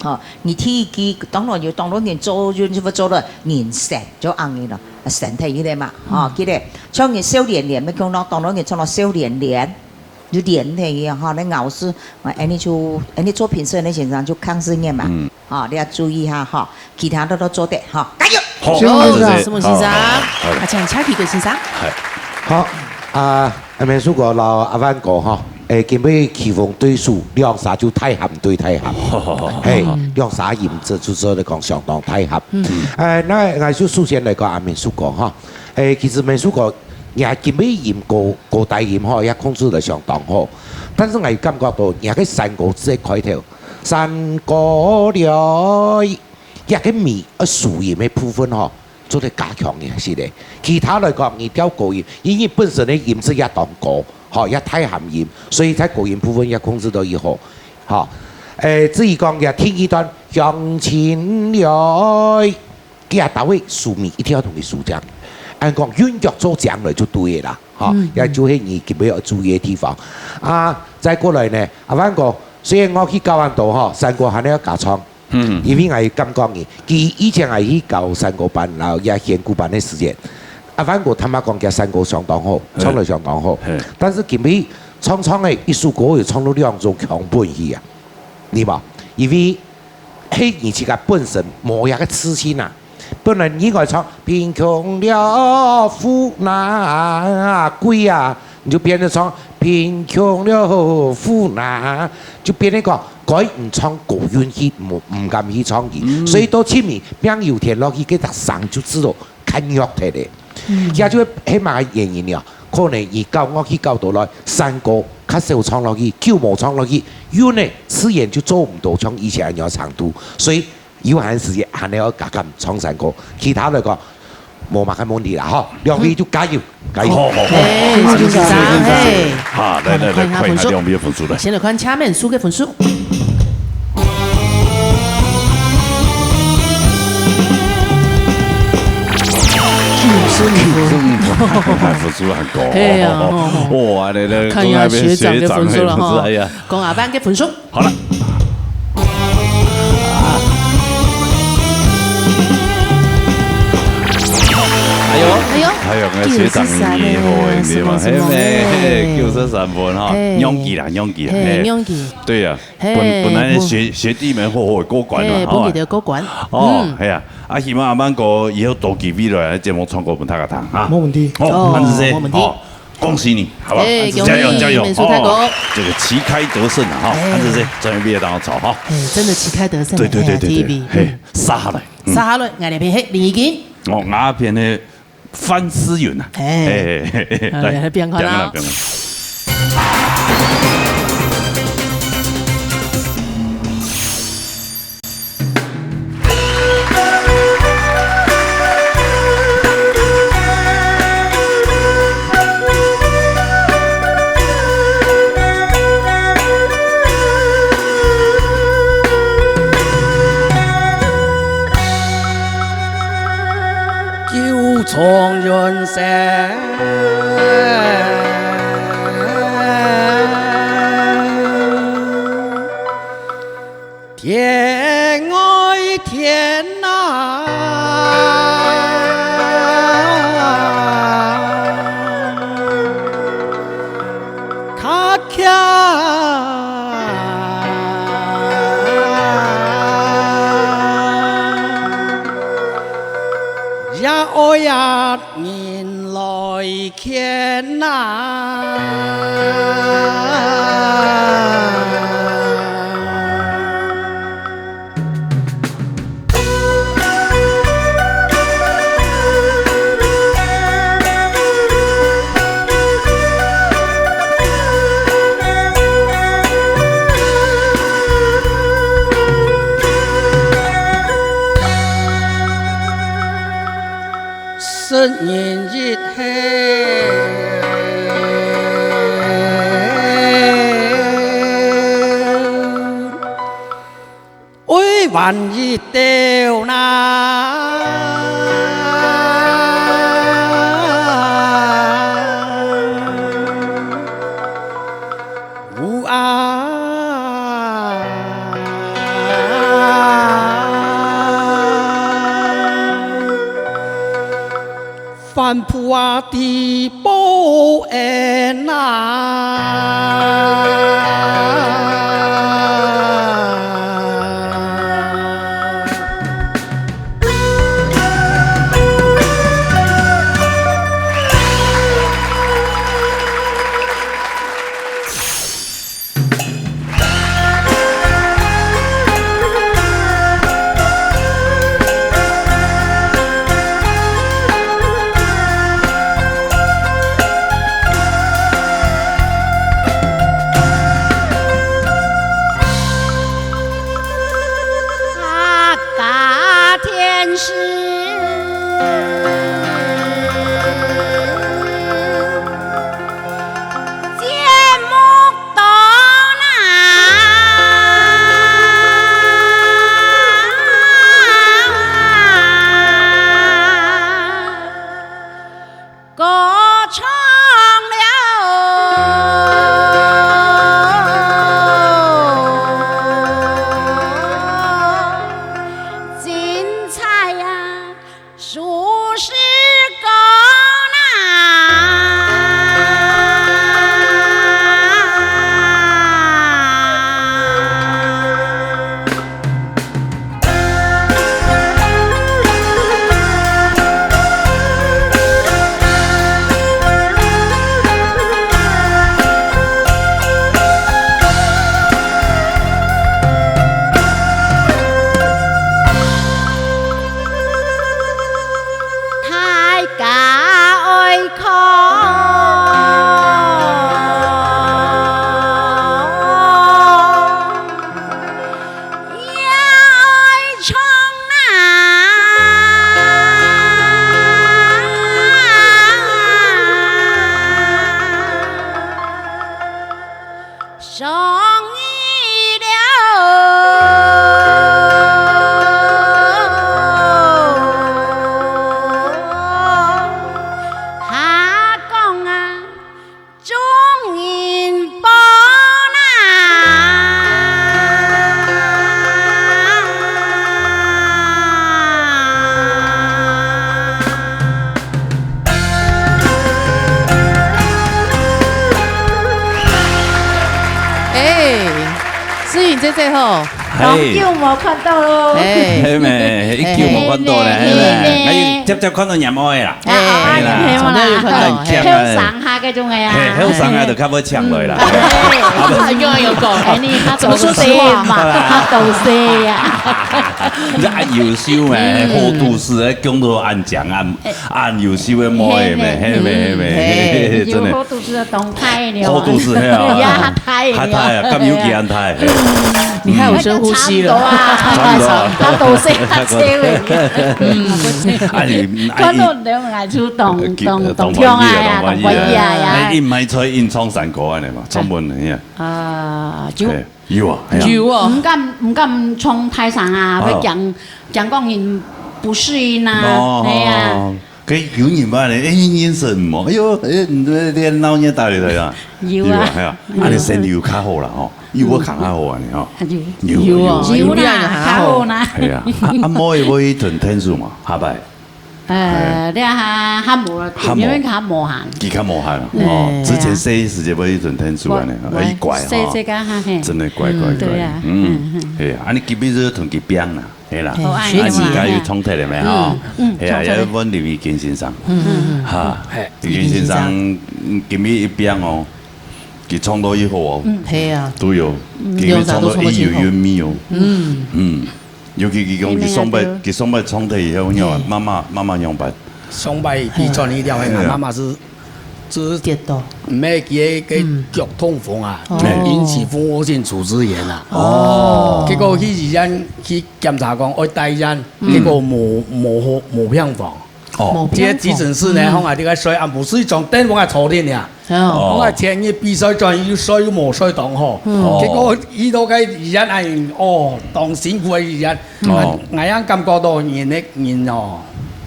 吼，你第一个，当然有，当然人做，就，就做了人生，就恁样咯，身体一个嘛，吼，嗯。记得，像你笑脸脸，没看到，当然人做了笑脸脸，就脸那个，吼，那咬字，啊，安尼就，安尼做评审的先生就看字眼嘛，嗯。吼，你要注意哈，吼，其他的都做得，吼，加油！好，谢谢先生。好，谢谢先生。好，好，好。啊，请下一个先生。嗨。好，啊，阿明叔哥，老阿万哥，吼。 诶，今晡日棋逢对手，两儕就大合对大合。嘿，两儕音质就做得讲相当大合。嗯。诶，那𠊎就首先来讲阿明叔哥哈。诶，其实明叔哥，你今晡日音高，高低音吼，也控制得相当好。但是𠊎感觉到你个山歌这开头，山歌了， 這个尾个輔音个部分吼，做得加強一下个。其他來講，你調高音，因為本身个音質也當高，吼，也大合音，所以在高音部分也控制到以後，吼。誒，至於講這第二段鄉親來，佢也到位，輔尾一定要同佢輔正。恁講韻腳做靚來就對个啦，吼，嗯，也就係你特別要注意个地方。啊，再過來呢，阿凡哥，雖然我去教恁多吼，山歌還愛加唱，嗯，因為𠊎感覺呢，佢以前𠊎去教山歌班，然後也選歌班个時間，阿凡哥坦白講，佢山歌相當好，嘿，唱來相當好，嘿，但是今日唱唱个一首歌，又唱到兩種腔本去啊，你無？因為 係你自家本身無這个自信啊。本來你愛唱貧窮了苦哪歸啊，你就變成唱貧窮了苦哪，就變成講，該你唱高韻去，毋，毋敢去唱佢。嗯。所以到盡尾，命由天落去，該隻聲就自動 較弱忒咧。嗯。這就係麼个原因了？可能你教樂器教到來，山歌較少唱落去，久無唱落去，韻呢自然就做毋到像以前恁樣程度。所以有閒時間還係愛加減唱山歌，其他來講，無麼个問題啦吼。兩位就加油，加油！好，好，好。哎，謝謝先生，哎。好，來，來，來，看一下分數。看一下兩位个分數來。先來看車面書个分數。 九十五分。九十五分，還分數還高。嘿啊，吼，吼。哇，你，你，看一下學長个分數了，吼。哎呀。講阿凡个分數。好了。哎呦。哎呦。哎呦，𠊎學長你好，你嘛，九十三呢，嘿咩，嘿，九十三分哈，嘿。仰佢啦，仰佢啦，嘿，嘿。仰佢。對呀。 嘿，本，本來學，學弟妹好好過關嘛，嘿，吼。本佢兜過關。哦，嗯。係啊，啊，希望阿凡哥以後多機會來節目唱歌分大家聽哈。無問題。哦，哦，恁仔細，無問題。哦，恭喜你，好吧？哎，加油，恭喜，加油，美術大哥。哦，這個旗開得勝啊，哈，哎。恁仔細，專業畢業當中哈。哎，真的旗開得勝，對，對，對，對，對，哎，第一名，嘿，嗯。殺下來，嗯。殺下來，𠊎這片，嘿，林怡君。哦，𠊎這片呢， 范思云啊。哎。哎，哎，哎，哎，好，來，來，變看啦。變看啦，變看啦。九重云山，天外天啊。 客家也愛啊人來牽啊。 十年以後， 愛還一兜哪。有啊。 番布啊，地包煙啊。客家電視。 節目到啦！最後，嘿。當久無看到咯。哎。係咩？已久無看到咧，係咩？係咩？哎，接接看到黏愛啦。哎，係啦。黏愛啦。從頭有看到，哎，哎。後生下該種个啊。嘿，後生下就較會搶落啦。嗯。哎，啊，不。哎，你看，怎麼說實話？多歲嘛，多歲啊。你恁優秀咩？嗯。好都市个，講到恁靚，恁，哎。恁優秀个妹咩？嘿，嘿，嘿，嘿，嘿，嘿，嘿，真的。有好都市个動態呢。好都市，嘿啊。也較大个呢。較大啊，敢有幾恁大？嘿。你害我深呼吸了。差不多啊。差不多啊。他多歲，他車尾。嗯。啊，你，啊，看到人來就懂，你懂，懂，懂痛啊呀，懂歡喜啊呀。哎，你毋係在演唱山歌恁樣嘛？唱本人呀。啊，就嘿。 有啊，係啊。有啊。毋敢，毋敢唱大聲啊，哦。會驚，驚講人不適應啊，哦，係啊。哦，哦。該有人話呢，哎，人生無，哎喲，哎，你這，這鬧熱打理的啊。有啊。有啊，係啊。嗯。啊，你身體有較好啦，吼，有無較好啊，你吼？有。有，有啊，有啦，有啦，較好啦。係啊，啊，啊，妹會去跈𢯭手嘛，下擺。 呃，哎。你還，還無，還無。因為較無閒。佢較無閒啊，哦，哎呀。之前細時節會去跈𢯭手恁樣，我，哎，乖哈。細細个哈，嘿。真的乖，乖，嗯，乖。對啊，嗯，嗯，嗯。係啊，啊，你今日就同佢拼啦，係啦。哦，哎，啊，你自家有創作了沒哈？嗯，嗯，係啊，創作了。也問林義堅先生。嗯，嗯，嗯。哈，嘿。義堅先生，嗯，今日一拼哦，佢唱到以後哦，嗯。係啊。都有，嗯。今日唱到意猶未盡哦。嗯。嗯。 尤其佢講，佢上擺，佢上擺創作以後，仰啊，媽媽，媽媽仰般？上擺比賽一條，哎呀。媽媽係，係，跌倒。毋係，佢个，个腳痛風啊，哦。引起蜂窩性組織炎啊。哦。結果去醫院去檢查講，愛戴院，結果無，無好，無病房。 哦。無病房。這个急診室呢，嗯。講啊，這个睡暗晡睡床，等我坐定呀。哦。我前日比賽轉，又睡又無睡當好。嗯。哦。結果去到該醫院，哎，哦，當辛苦个醫院。哦。𠊎，𠊎也感覺到人个人哦，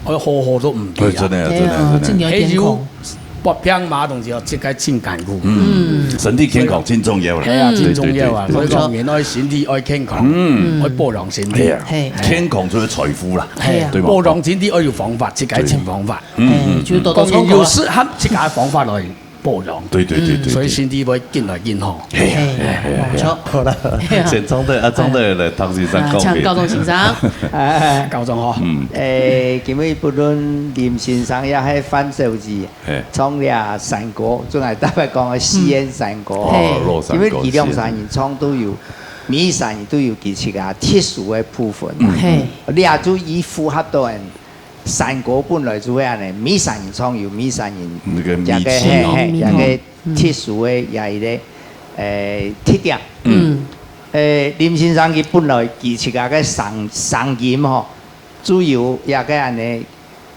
愛好好都毋對啊。對，真的，真的，哎呀，真的。真的要健康。還有發病嘛東西哦，這个真艱苦。嗯，身體健康真重要啦。哎呀，真重要啊。對，對，對，對。所以講，人愛身體愛健康，嗯。愛保養身體。哎呀，嘿。健康就係財富啦，哎呀，對吧？保養身體愛有方法，自家尋方法。 嗯，嗯，嗯。哎，就多多唱歌啊。講有適合自家个方法來保養。對，對，對，對，對。所以身體會緊來緊好。嘿，嘿，嘿，嘿，嘿。無錯。好啦，嘿。先唱對，啊，唱對了，唐先生告別。啊，請教宗先生。哎，教宗好。嗯。哎，今日不論林先生也係范小姐，嘿。唱這山歌，就𠊎特別講个四縣山歌。嗯。嘿。哦，老山歌，因為佢兩儕人唱都有，四縣。每儕人都有佢自家特殊个部分。嗯。嘿。這就已符合到人 山歌本來就會恁樣，每儕人唱有每儕人，那個這个，味緒哦。嘿，嘿，這个特殊个也一个，呃，特點。嗯。呃，林先生佢本來佢自家个聲，聲音吼，就有一个恁樣，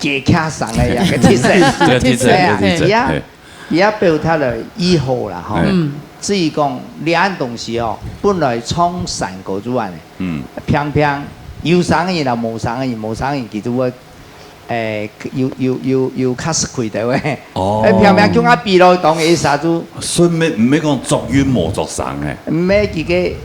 低卡聲个一个特色。這个特色，嘿啊，這个特色，伊啊，嘿。 佢也表達了以後啦，吼。嗯。至於講這樣東西哦，本來唱山歌就恁樣，嗯。偏偏有聲个人啦，無聲个人，無聲个人佢就會，誒，有，有，有，有較吃虧个喂。哦。誒，偏偏共下比咯，當然一下就順便，毋係講作韻無作聲誒。毋係，佢个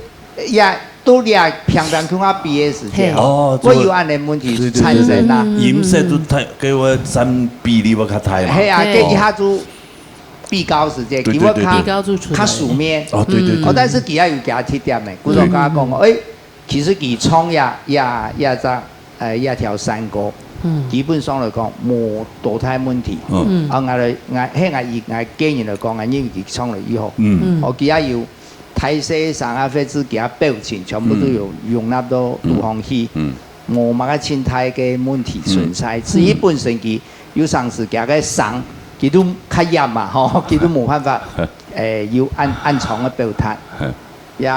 也都這偏偏共下比个時間，嘿。哦，會有恁樣問題產生啦。對，對，對，對。嗯，嗯，嗯。音色都太，給我佔比例會較大嘛。係啊，哦。這一下就 比較時節，對，對，對，對。佢會較，比較就出來。較書面。哦，對，對，對。哦，但是佢也有其他特點誒，古早講講，對。誒，其實佢唱也，也，也隻，呃，也條山歌，嗯。基本上來講，無多大問題。嗯。嗯。啊，𠊎來，𠊎，嘿，𠊎以，𠊎個人來講，𠊎認為佢唱了以後，嗯。哦，佢也有大細聲啊，或者佢个表情，全部都有容納到錄放器。嗯。嗯。 無麼个盡大个問題存在。嗯。至於本身佢有成時佢个聲，佢都較厭嘛，吼，佢都無辦法，誒，有恁，恁長个表達，也，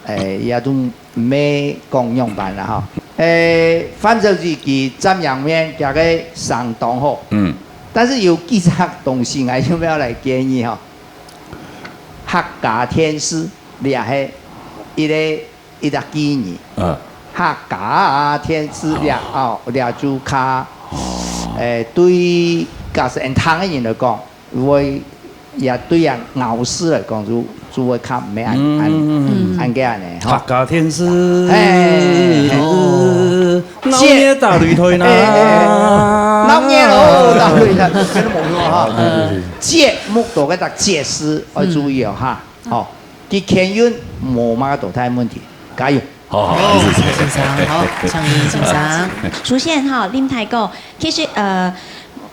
誒，也都毋係講仰般啦，吼。誒，反正是佢站樣面，佢个聲當好。嗯。但是有幾隻東西，𠊎想要來建議吼，客家電視，這係一个 一隻建議。嗯。客家電視這，哦，這就較，哦。誒，對假使恁聽个人來講，會，也對人咬字來講，就，就會較毋係恁，嗯。恁，恁个恁呢，吼。客家電視，哎，鬧熱打擂台啦。哎，哎，哎，鬧熱哦，打擂台，真的無錯哈。嗯。節目多个，節字愛注意哦，哈。 吼，佢牽韻無麼个大問題。加油！好，好，好，謝謝。先生，好，請問先生。首先吼，林大哥，其實，呃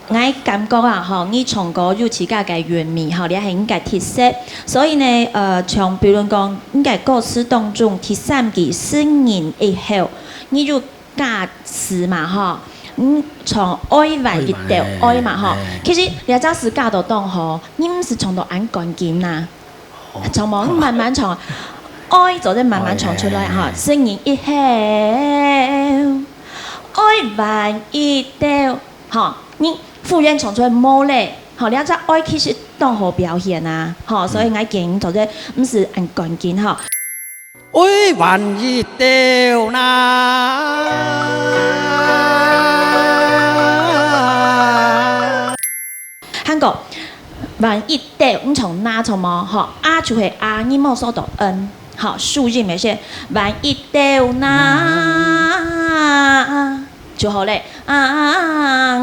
，𠊎感覺啊，吼，你唱歌有自家个韻味，吼，這係你个特色。所以呢，呃，像比如講，你个歌詞當中第三句，「失人以後」，你有加詞嘛，吼，嗯，唱「愛還一兜」，愛嘛，吼。其實這隻詞加到當好，你毋使唱到恁趕緊啊。 唱無，你慢慢唱，愛做得慢慢唱出來哈，失人以後，愛還一兜，吼，你忽然唱出來無咧，吼，這隻愛其實當好表現啊，吼，所以𠊎建議做得毋使恁趕緊吼。愛還一兜啦。 還過，還一兜，你唱那唱無？吼，啊就係啊，你莫收到n，吼，收音个係還一兜那，就好咧。啊，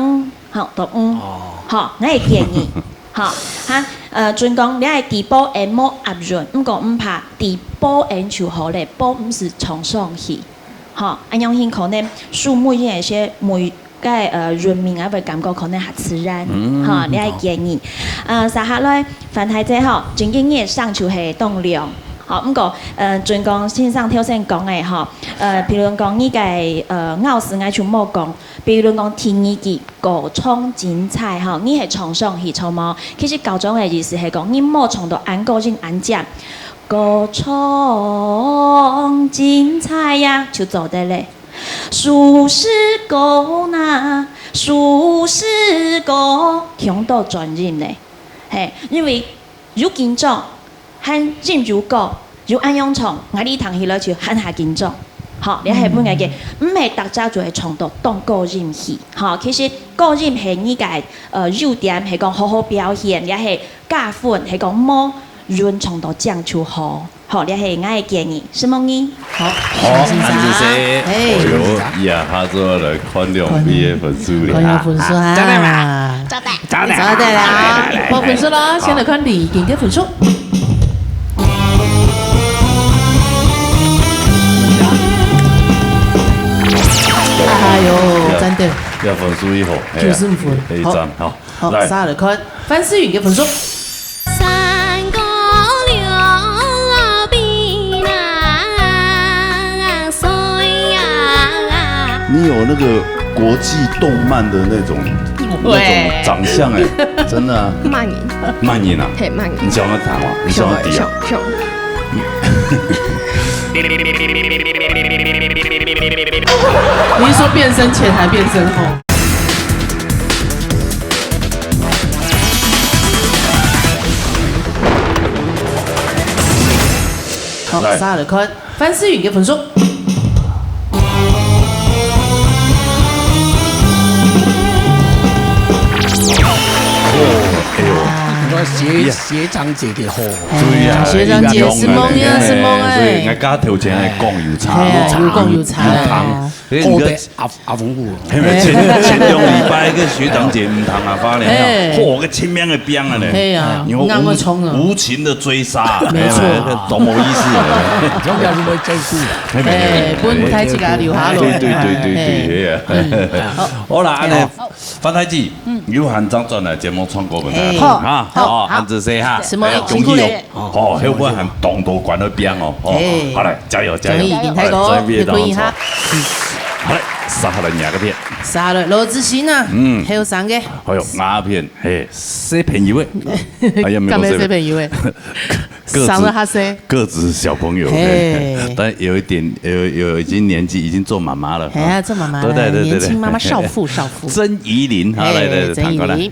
好，到嗯，好，𠊎个建議，好，哈，呃，準講你个低保n無押韻，毋過毋怕，低保n就好咧，保毋使唱上去，吼，恁樣形可能收尾个一些尾 个，呃，韻味𠊎會感覺可能較自然，嗯，吼，這个建議。呃，接下來，范太姐吼，正經你个聲就係當亮，吼，毋過，呃，準講先生頭先講个吼，呃，譬如講你个，呃，咬字𠊎就無講，譬如講第二句歌唱精彩吼，你係唱上去著無？其實高中个意思係講，你莫唱到恁高音恁尖，歌唱精彩呀，就做得咧。 收視歌哪，收視歌，聽到轉音呢。嘿，因為有緊張，還音有高，有恁樣唱，𠊎俚聽起來就還較緊張。好，這係分𠊎个，毋係大家就會唱到當高音去。好，其實高音係你个，呃，優點，係講好好表現，也係加分，係講無 韻唱到正就好。好，這係𠊎个建議，承蒙你。好，好，先生。恁仔細。嘿。哦喲，這下就來看兩位个分數了。看有分數啊。啊，做得啦。做得。做得啦。來，來，來，來。報分數咯，先來看李婷个分數。哎喲，讚得。這分數已好，哎呀，九十五分。哎，讚，好。好，來。接下來看范思雲个分數。 三姑六伯那歲啊。你有那個國際動漫的那種，那種長相欸，真的啊。慢音。慢音啊？嘿，慢音。你想要彈嗎？你想要笛啊？想，想，想。你是說變聲前還變聲後？ 好，來。接下來看范思雲个分數。哦，哎喲。你看學，哎呀。學長姐个好。對啊，哎呀，學長姐，承蒙你啊，哎，承蒙欸。所以𠊎頭前還講有差，哎呀，有講有差。有差。 所以你个，好的，阿，阿峰哥。係毋係？前，前兩禮拜个學長姐毋通啊，發了，哎。嚯，个清明个冰啊呢。係啊，你看無，硬要衝啊。無情的追殺，沒錯。哎，這多麼意思啊。從小就會追逐的。哎，分大家留下來。對，對，對，對，對，哎。係啊。嗯，好。好啦，恁呢，好。范太姐，嗯。有閒正轉來節目唱歌分大家聽啊。好，好，好，恁仔細哈。什麼？哎，辛苦了。恭喜哦。 哦，後尾還當多關个兵哦，哦，哎。好來，加油，加油。恭喜林大哥，好來，再見，再見哈。好來，接下來哪個片？接下來羅志祥啊，嗯。後生个。哎喲，哪片？嘿，小朋友个。哎呀，沒有，敢係小朋友个？个子，生得較細。个子小朋友，嘿。嘿，但有一點，有，有已經年紀，已經做媽媽了。哎呀，做媽媽了，對，對，對，對，對。年輕媽媽，少婦，少婦。曾怡玲，好，來，來，來，哎，曾怡玲。彈過來。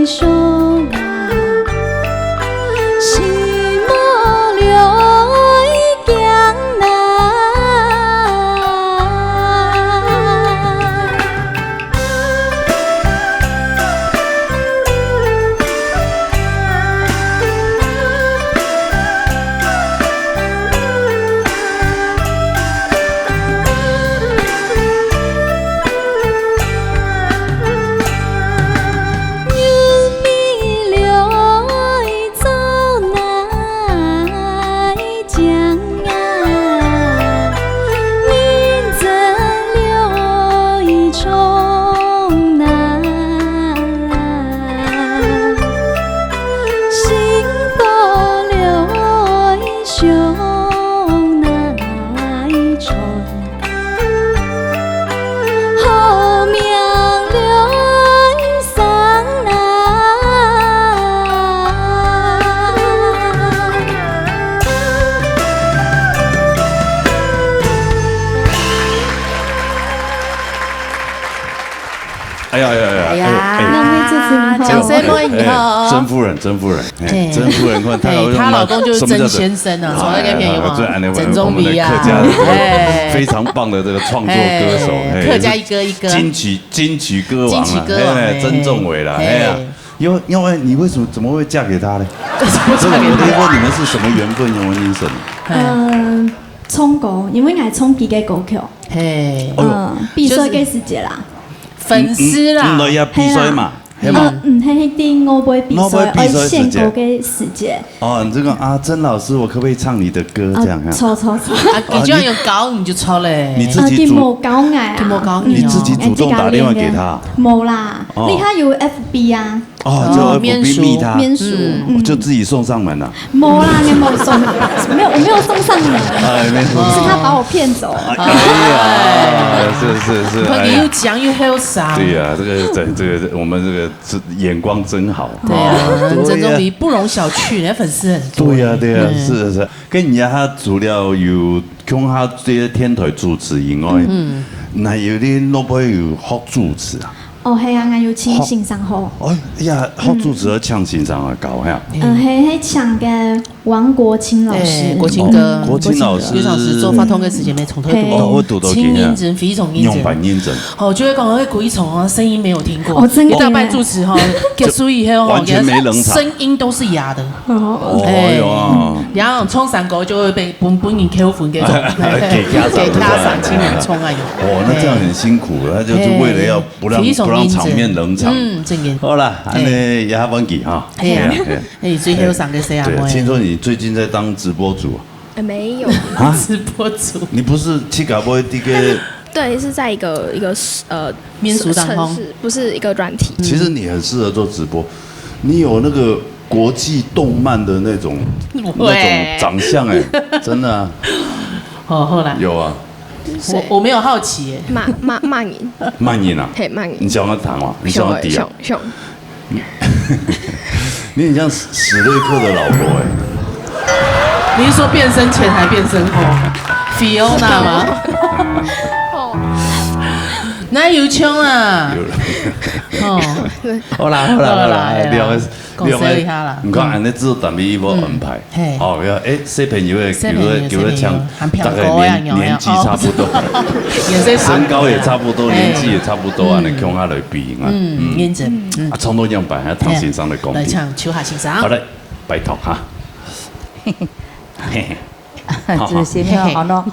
上啊，心无了已经难。哎呀哎呀哎呀！哎呀，哎呦哎呦，那妹子真好。哎呦哎呦哎，曾夫人，曾夫人，哎，曾夫人，看她老公，什么叫做先生啊？从那个片有吗？最安慰我们的客家非常棒的这个创作歌手，客家一哥一哥，金曲金曲歌王啊，曾仲伟啦，哎呀。 因为因为你为什么怎么会嫁给他呢？这个我听说你们是什么缘分？有没有认识？嗯，唱歌，因为爱唱佢个歌曲。嘿，嗯，比赛个时节啦。粉丝啦，要比赛嘛，嘿嘛。嗯，嘿，一定我会比赛，爱献歌个时节。 哦，你这个啊，曾老师，我可不可以唱你的歌？这样啊？错错错，啊，你就要有高你就错嘞。你自己主，高矮啊，高你自己主动打电话给他。没啦，你还有F B啊。哦，就F B密他，面熟，我就自己送上门了。没啦，你没有送，没有，我没有送上门，哎，没有，是他把我骗走。哎呀，是是是，你又讲又后生。对呀，这个这这个我们这个。 眼光真好，对啊，曾仲伟不容小觑，人家粉丝很多。对呀，对呀，是是，跟人家他除了有共下这些电台主持以外，嗯，那有的老婆有学主持啊？哦，系啊，俺有请先生学。哦呀，学主持要请先生啊，搞呀。嗯，系系请个王国清老师，国清哥，国清老师，有老师做发通个时间没从头读，我读到清认真，非常认真，用板认真。 哦，就会讲会故意从哦，声音没有听过，哦，真的，一大半主持哈，结束以后哈，完全没冷场，声音都是哑的。哦哟，然后唱山歌就会被本本人扣分给种，给家长，给家长亲人冲啊有。哦，那这样很辛苦，他就是为了要不让不让场面冷场。嗯，真的。好了，安尼也还忘记哈。哎呀，哎，最后三个谁啊？听说你最近在当直播主。 没有直播主，你不是去搞过这个？对，是在一个一个呃民俗当中，不是一个软体。其实你很适合做直播，你有那个国际动漫的那种那种长相哎，真的啊。哦，后来有啊，我我没有好奇哎，慢慢慢饮，慢饮啊，嘿慢饮，你想要糖啊？你想要滴啊？想。 你很像史瑞克的老婆哎。你是说变身前还变身后？Fiona 吗？哪有枪啊？哦，好啦好啦好啦，两个讲笑一下啦。你看，俺那制作单位一波安排，嘿，哦，要哎，小朋友个，比如说比如说像大概年年纪差不多，身高也差不多，年纪也差不多啊，你共下来比啊。嗯，认真。啊，唱到样板，还唐先生的功来底。唱秋海先生。好嘞，拜托哈。这个是没有好喏，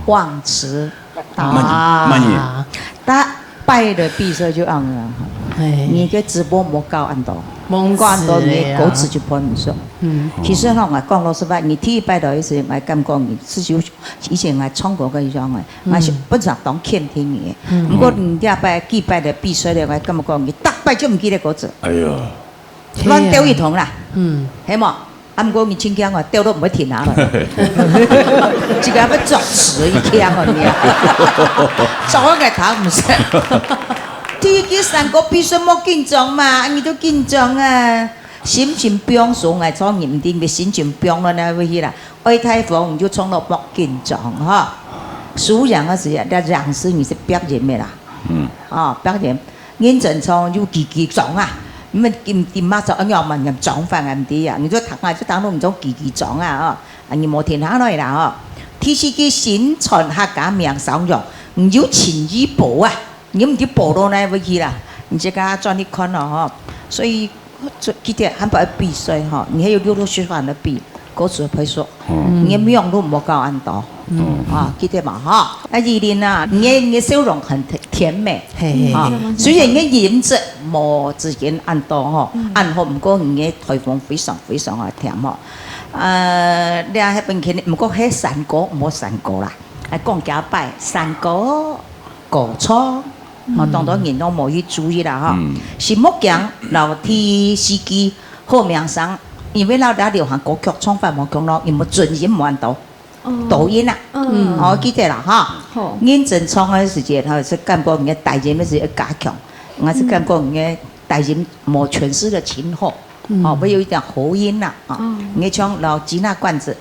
忘词。慢慢也，他拜的闭塞就按了。你个直播莫搞恁多，搞恁多你歌词就分唔上。嗯，其实哈，我讲老实话，你第一拜的意思，我感觉你自己以前我唱歌个样个，我是本身当欠听你。如果你第二拜、第拜的闭塞了，我感觉你大拜就唔记得歌词。哎呀。 乱丢一通啦，嗯，系无？啊，毋过你真惊哦，丢都毋会停下来，这个要作词一样哦，你啊，早个个读毋识。第一个三个比赛莫紧张嘛，你都紧张啊，心情放松啊，从认定个心情放落那位去啦，爱太风你就冲到莫紧张哈。输赢个时间，那赢是你是表演的啦，嗯，啊，表演，认真冲就积极冲啊。你們今，今嘛做恁樣嘛，你裝飯啊，毋知啊，你就聽啊，就當做你種嘰嘰裝啊，哦，啊，你無停下來啦，哦。第四句，身穿客家名聲揚，你有情義無啊？你毋知無到哪位去啦，你自家轉去看咯，吼。所以，這，記得還不要比賽，吼，你還有六六循環的比，歌詞配速。 嗯。你个面容都無夠恁多。嗯。啊，記得嘛，哈。啊，依琳啊，你个，你个笑容很甜，甜美。嘿，嘿，啊，嘿。雖然你个音質無之前恁多吼，嗯。恁好，毋過你个台風非常非常个甜吼。呃，你啊，彼本肯定，毋過彼山歌，毋好山歌啦。啊，講幾擺，山歌，歌唱，嗯。啊，當多人都無去注意啦，哈。嗯。是莫講，老第四句，好名聲，因為老，老流行歌曲唱法無共咯，因為準音無恁多。 哦。抖音啊。嗯。哦，記得啦，哈。好。認真唱个時節，哈，係感覺你个低音係愛加強，還係感覺你个低音無詮釋得盡好，嗯。哦，會有一點喉音啦，啊。哦。你像老雞那罐子，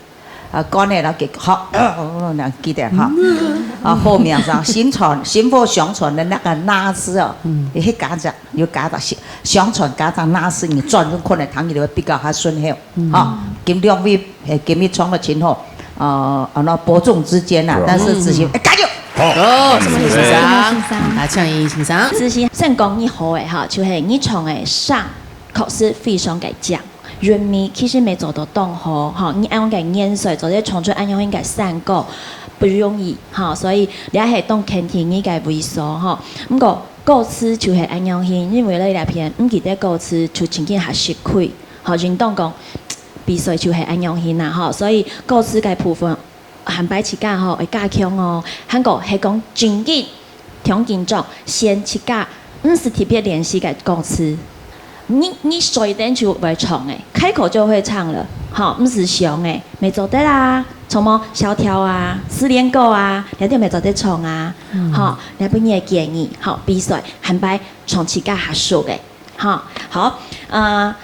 啊，乾的老給，好，呃，呃，呃，記得哈。嗯。啊，好名聲，身傳，薪火相傳个那個那字哦，嗯。你去加隻，有加到相，相傳加隻那字，你轉用可能聽起來會比較較順口。 嗯。吼，今兩位，誒，今日唱得真好，呃，啊，那伯仲之間啊，對啊。但是子興，嗯。誒，加油！好。好，謝謝先生。謝謝先生。啊，請先生。子興，先講你好誒，哈，就係你唱誒聲，確實非常个靚，韻味其實乜做到當好，哈，你恁樣个年歲，做得唱出恁樣个山歌，不容易，哈，所以你還係當肯定你个位所，哈。毋過，歌詞就係恁樣形，因為咧，這片，毋記得歌詞就真經較實際。 吼，應當講，比賽就係恁樣形啦，吼，所以歌詞个部分，下擺自家吼，愛加強哦。還過係講正經，當緊張，先自家，毋使特別練習个歌詞。你，你隨等就會唱誒，開口就會唱了，吼，毋使想誒，乜做得啊，像麼小調啊、失戀歌啊，這兜乜做得唱啊，嗯。吼，這分你个建議，吼，比賽，下擺唱自家較熟誒。 哈，好，呃，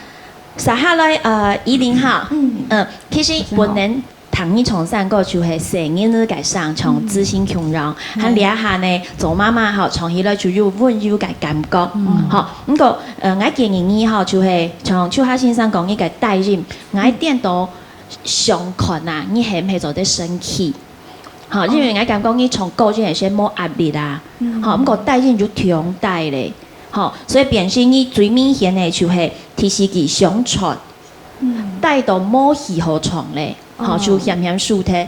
接下來，呃，依琳哈，嗯。呃，其實本人聽你唱山歌就係細人仔个聲，像子興共樣，嗯。還這下呢，做媽媽哈，唱起來就有溫柔个感覺。嗯。哈，毋過，呃，𠊎建議你哈，就係像秋霞先生講，你个低音，𠊎顛倒想看啊，你係毋係做得升key？ 吼，因為𠊎感覺你唱高音个時無壓力啊，嗯。吼，毋過低音就忒低咧，吼，所以變成你最明顯个就係第四句上傳，嗯。低到無氣好唱咧，吼，哦。就險險輸忒，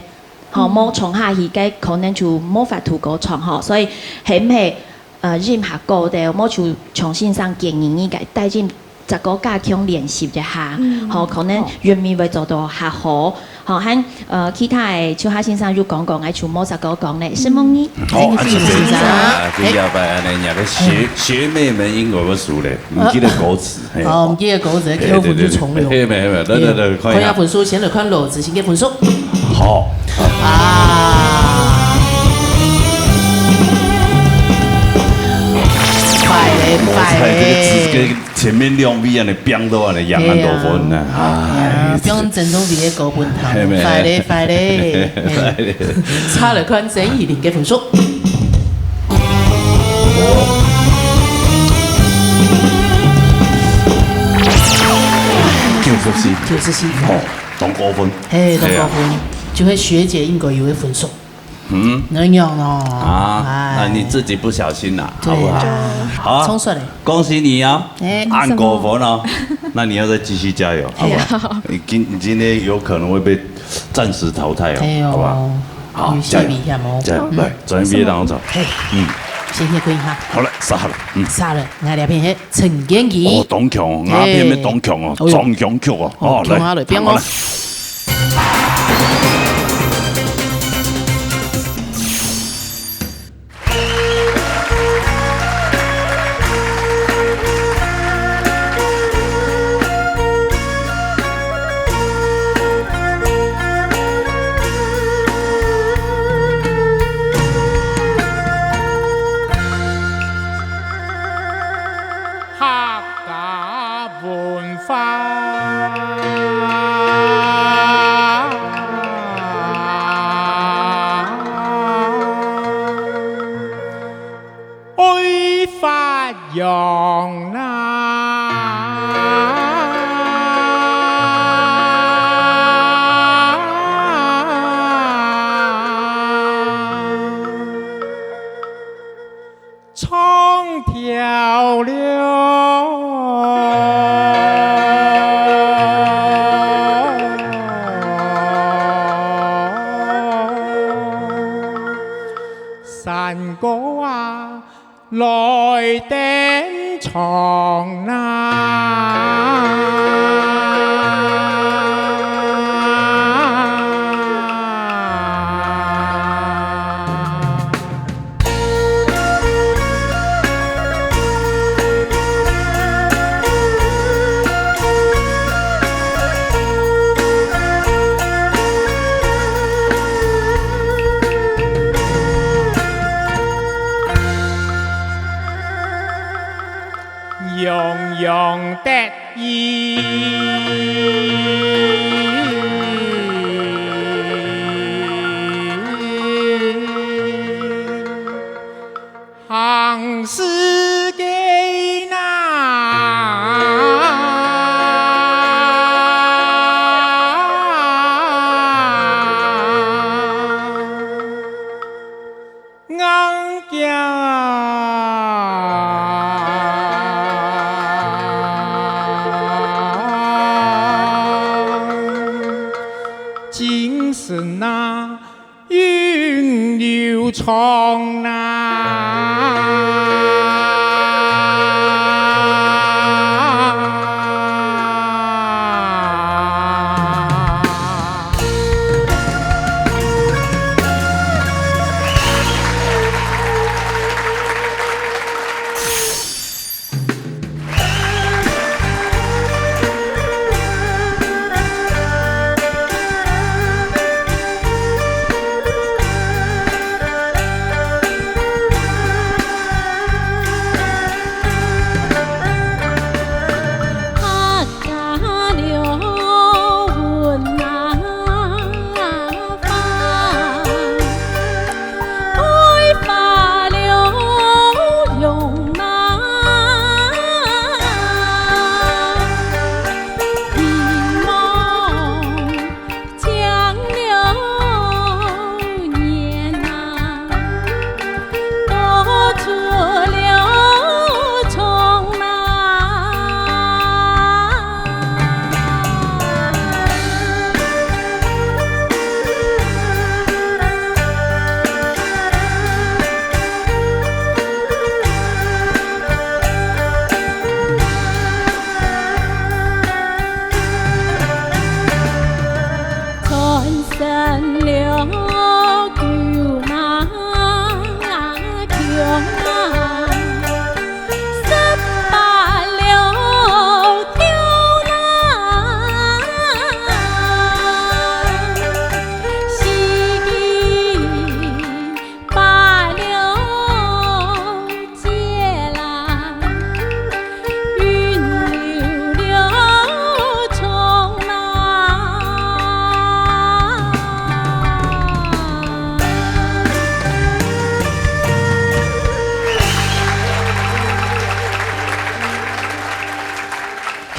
吼，嗯。無唱下去，該可能就無法度過唱，吼，所以係毋係 呃，音較高个，無就像先生建議你个，帶進再過加強練習一下，嗯。吼，可能韻味會做到較好。吼，還，呃，其他个，秋霞先生有講過，𠊎就無再過講咧，承蒙你。好，啊，謝謝。謝謝先生。啊，這下擺恁樣，若个學，學妹們應該會輸咧，毋記得歌詞，嘿。哦，毋記得歌詞，扣分就重錄。嘿，嘿，嘿，嘿，對，對，對，看一下。看一下分數，先來看羅子晴个分數。好。啊。快咧，快咧。哇塞，這個子跟 前面兩位恁樣拚到恁樣，贏恁多分呢，哎呀，哎，放鄭中基个高分糖，嘿咩。快咧，快咧，嘿。快咧。再來看曾怡玲个分數。九十四。九十四。哦，當高分。嘿，當高分，哎。就係學姐應該有个分數。 嗯。恁樣哦。啊，哎。那你自己不小心啦，對啦。好不好？好啊，衝出來。恭喜你啊，哎。恁高分哦。那你要再繼續加油，好不好？哎呀。你今，你今天有可能會被暫時淘汰哦，哎呦，好不好？好，有些危險哦。加油，加油，嗯。來，轉一邊讓我走。嘿。嗯。先歇睏一下。好了，殺了，嗯。殺了，𠊎這片係陳建騏。哦，當強哦，哎。𠊎片乜當強哦，哎呦。裝強曲哦，哦，哦，強啊，來，來，變哦。好了。 客家文化。愛發揚啦！唱啊。洋洋得意。 行世間啊，硬頸啊，精神啊， 永流传啊。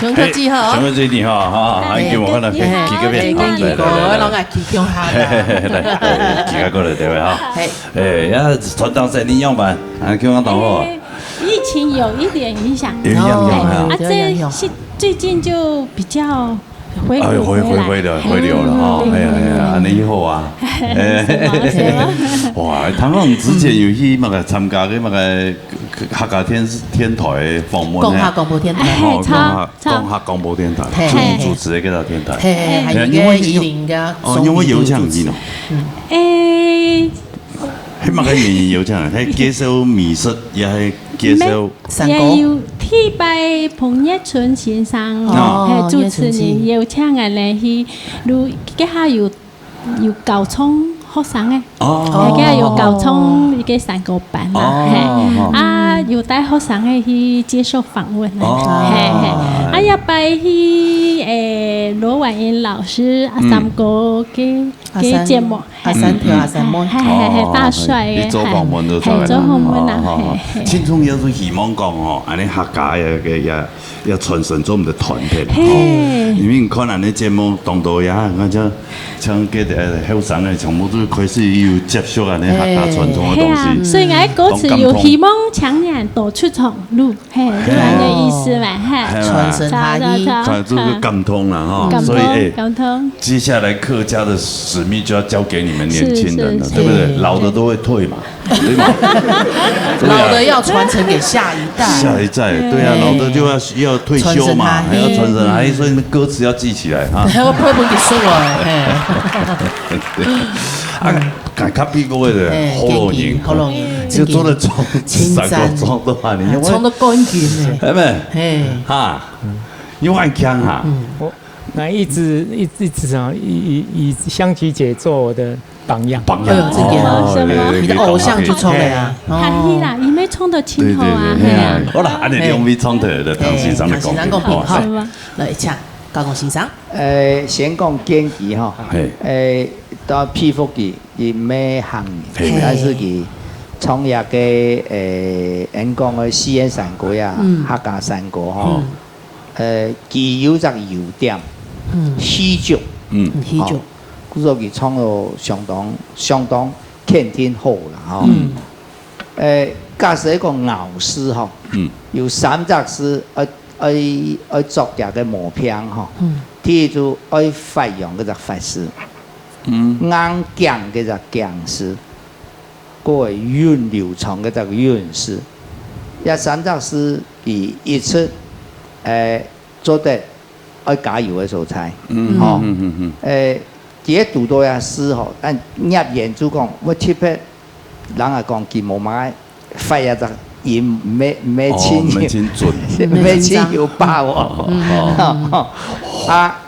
熊特技哈。哎，熊特技哈，哈，哎，哎，給我看到，哎，给个面，哎，给个，给个，来，来，来，来。我让他给熊哈。来，给个过来，对不对哈？哎。哎，呀，传统生意样板，啊，给我讲好啊。哎，疫情有一点影响。有影响啊。哦，啊，有影响。这是最近就比较回，哎，回，回来。回，回了，回流了哈。嗯，哎呀，哎呀，对。安尼好啊。是吗？是吗？哇，他们之前有去那个参加个那个 客家电视，电台訪問，讲客广播电台。吼，哎，讲客，讲客广播电台，嘿。主，主持个叫做电台。嘿，嘿，还有一个，因为有，哦，因为有这样子咯。嗯。哎。迄么个原因有这样，还介绍美食，也还介绍，也有替拜彭业春先生，哦，嘿，主持人邀请俺来去，如，这下有 有教唱学生个，哦。大家有教唱一个山歌班啦，哦。嘿。啊，有带学生个去接受访问啊，哦。嘿，嘿。啊，一擺去，誒，羅婉瑩老師，阿三哥个，个節目，阿三，嘿。阿三條，阿三妹。嘿，嘿，嘿，哦，大帥个，你做訪問都做得啦。嘿，做訪問啦，哦，哦，哦。嘿，嘿。青春也是希望講吼，安尼客家个，个也 要傳承做我们的传统，嘿。吼。因为你看咱的节目当多呀，你看像，像个，呃，后生的全部都开始有接触啊，那客家传统的东西。嘿啊，所以𠊎个歌词有希望青年多出场，嘿，嘿。就恁个意思嘛，嘿。嘿啦。传承下去。看就是感动啦，吼。感动，所以，哎，感动。接下来客家的史使命就要交给你们年轻人了，是，是，对不对？是。老的都会退嘛，对吗？对啊。老的要传承给下一代。下一代，对啊，对。老的就要，要退休嘛，传承下去。还要传承，嗯。哎，所以你们歌词要记起来啊。还要背不给说了，哎。对。啊，嗯。赶快比过的，哎，喉咙音，喉咙音，就做得冲，真的。三个钟的话，你因为，啊，冲到冠军呢。哎，没？哎。哈，你很强哈。嗯。我 那一直，一，一直啊，以，以，以香琪姐做我的榜样。榜样。哎呦，真的啊。哦，是吗？你的偶像就出來啊。哎。哦。客氣啦，伊要唱得真好啊，對，對，對，嘿啊。嘿啊。好啦，恁樣兩位唱得了，嘿，唐先生的公平，唐先生公平，好，好。是嗎？來，請，嘉功先生。呃，先講建騏吼，嘿。呃，當佩服佢，佢毋係客人，嘿。但是佢唱這个，呃，𠊎講个四縣山歌啊，嗯。客家山歌吼。嗯。 呃，佢有隻優點，嗯。戲劇。嗯。嗯，戲劇。哦，故所佢唱到相當，相當肯定好啦，吼。嗯。呃，假使一個咬字吼，嗯。有三隻字愛，愛，愛作這个毛病吼。嗯。第一就愛發揚該隻發字，嗯。硬頸該隻頸字。 過會韻流暢个這个韻字。這三隻字佢一直，誒，做得愛加油个所在。嗯，吼。嗯，嗯，嗯，嗯。誒，佢个堵到這字吼，但業研就講，𠊎特別人啊講佢無麼个發這隻音，毋係，毋係真有，哦，毋係真準。毋係真有把握。哦，哦，哦。啊，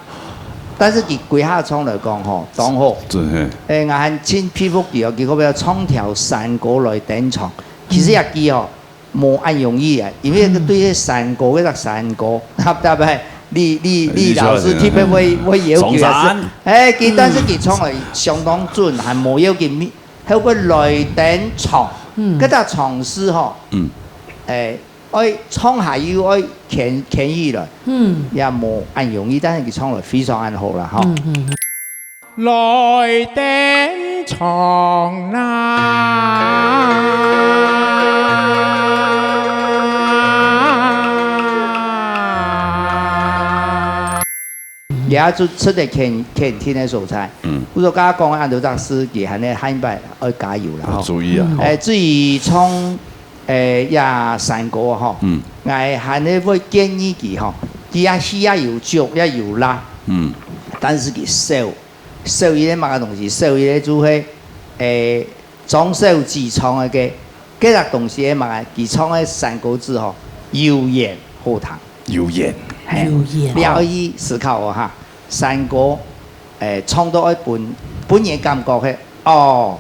但是佢歸下唱來講吼，當好。真係。誒，𠊎還真佩服佢哦，佢可以唱條山歌來登場。其實也佢哦，無恁容易啊，因為對於山歌，該隻山歌，特別李，李，李老師特別會，會要求啊。松山。誒，佢，但是佢唱來相當準，還無要緊，後尾來登場，嗯。該隻場勢吼，嗯。誒， 愛唱下又愛牽，牽起來，嗯。也無恁容易，但是佢唱來非常恁好啦，吼。嗯，嗯，嗯。來登場啦。 也就出得肯，肯定个所在。嗯。故所剛剛講个恁多隻字，佢還係下擺愛加油啦，吼。要注意啊，嗯。吼。誒，至於唱，誒，這山歌吼，嗯。𠊎還係會建議佢吼，佢也戲也有足，也有辣，嗯。但是佢少，少一個麼个東西，少一個就係，誒， 張小姐唱个該，該隻東西个嘛，佢唱个山歌子吼，有緣好聽。有緣。嘿，有緣。你愛去思考哦哈，山歌，誒，唱到愛分，分人感覺係，哦，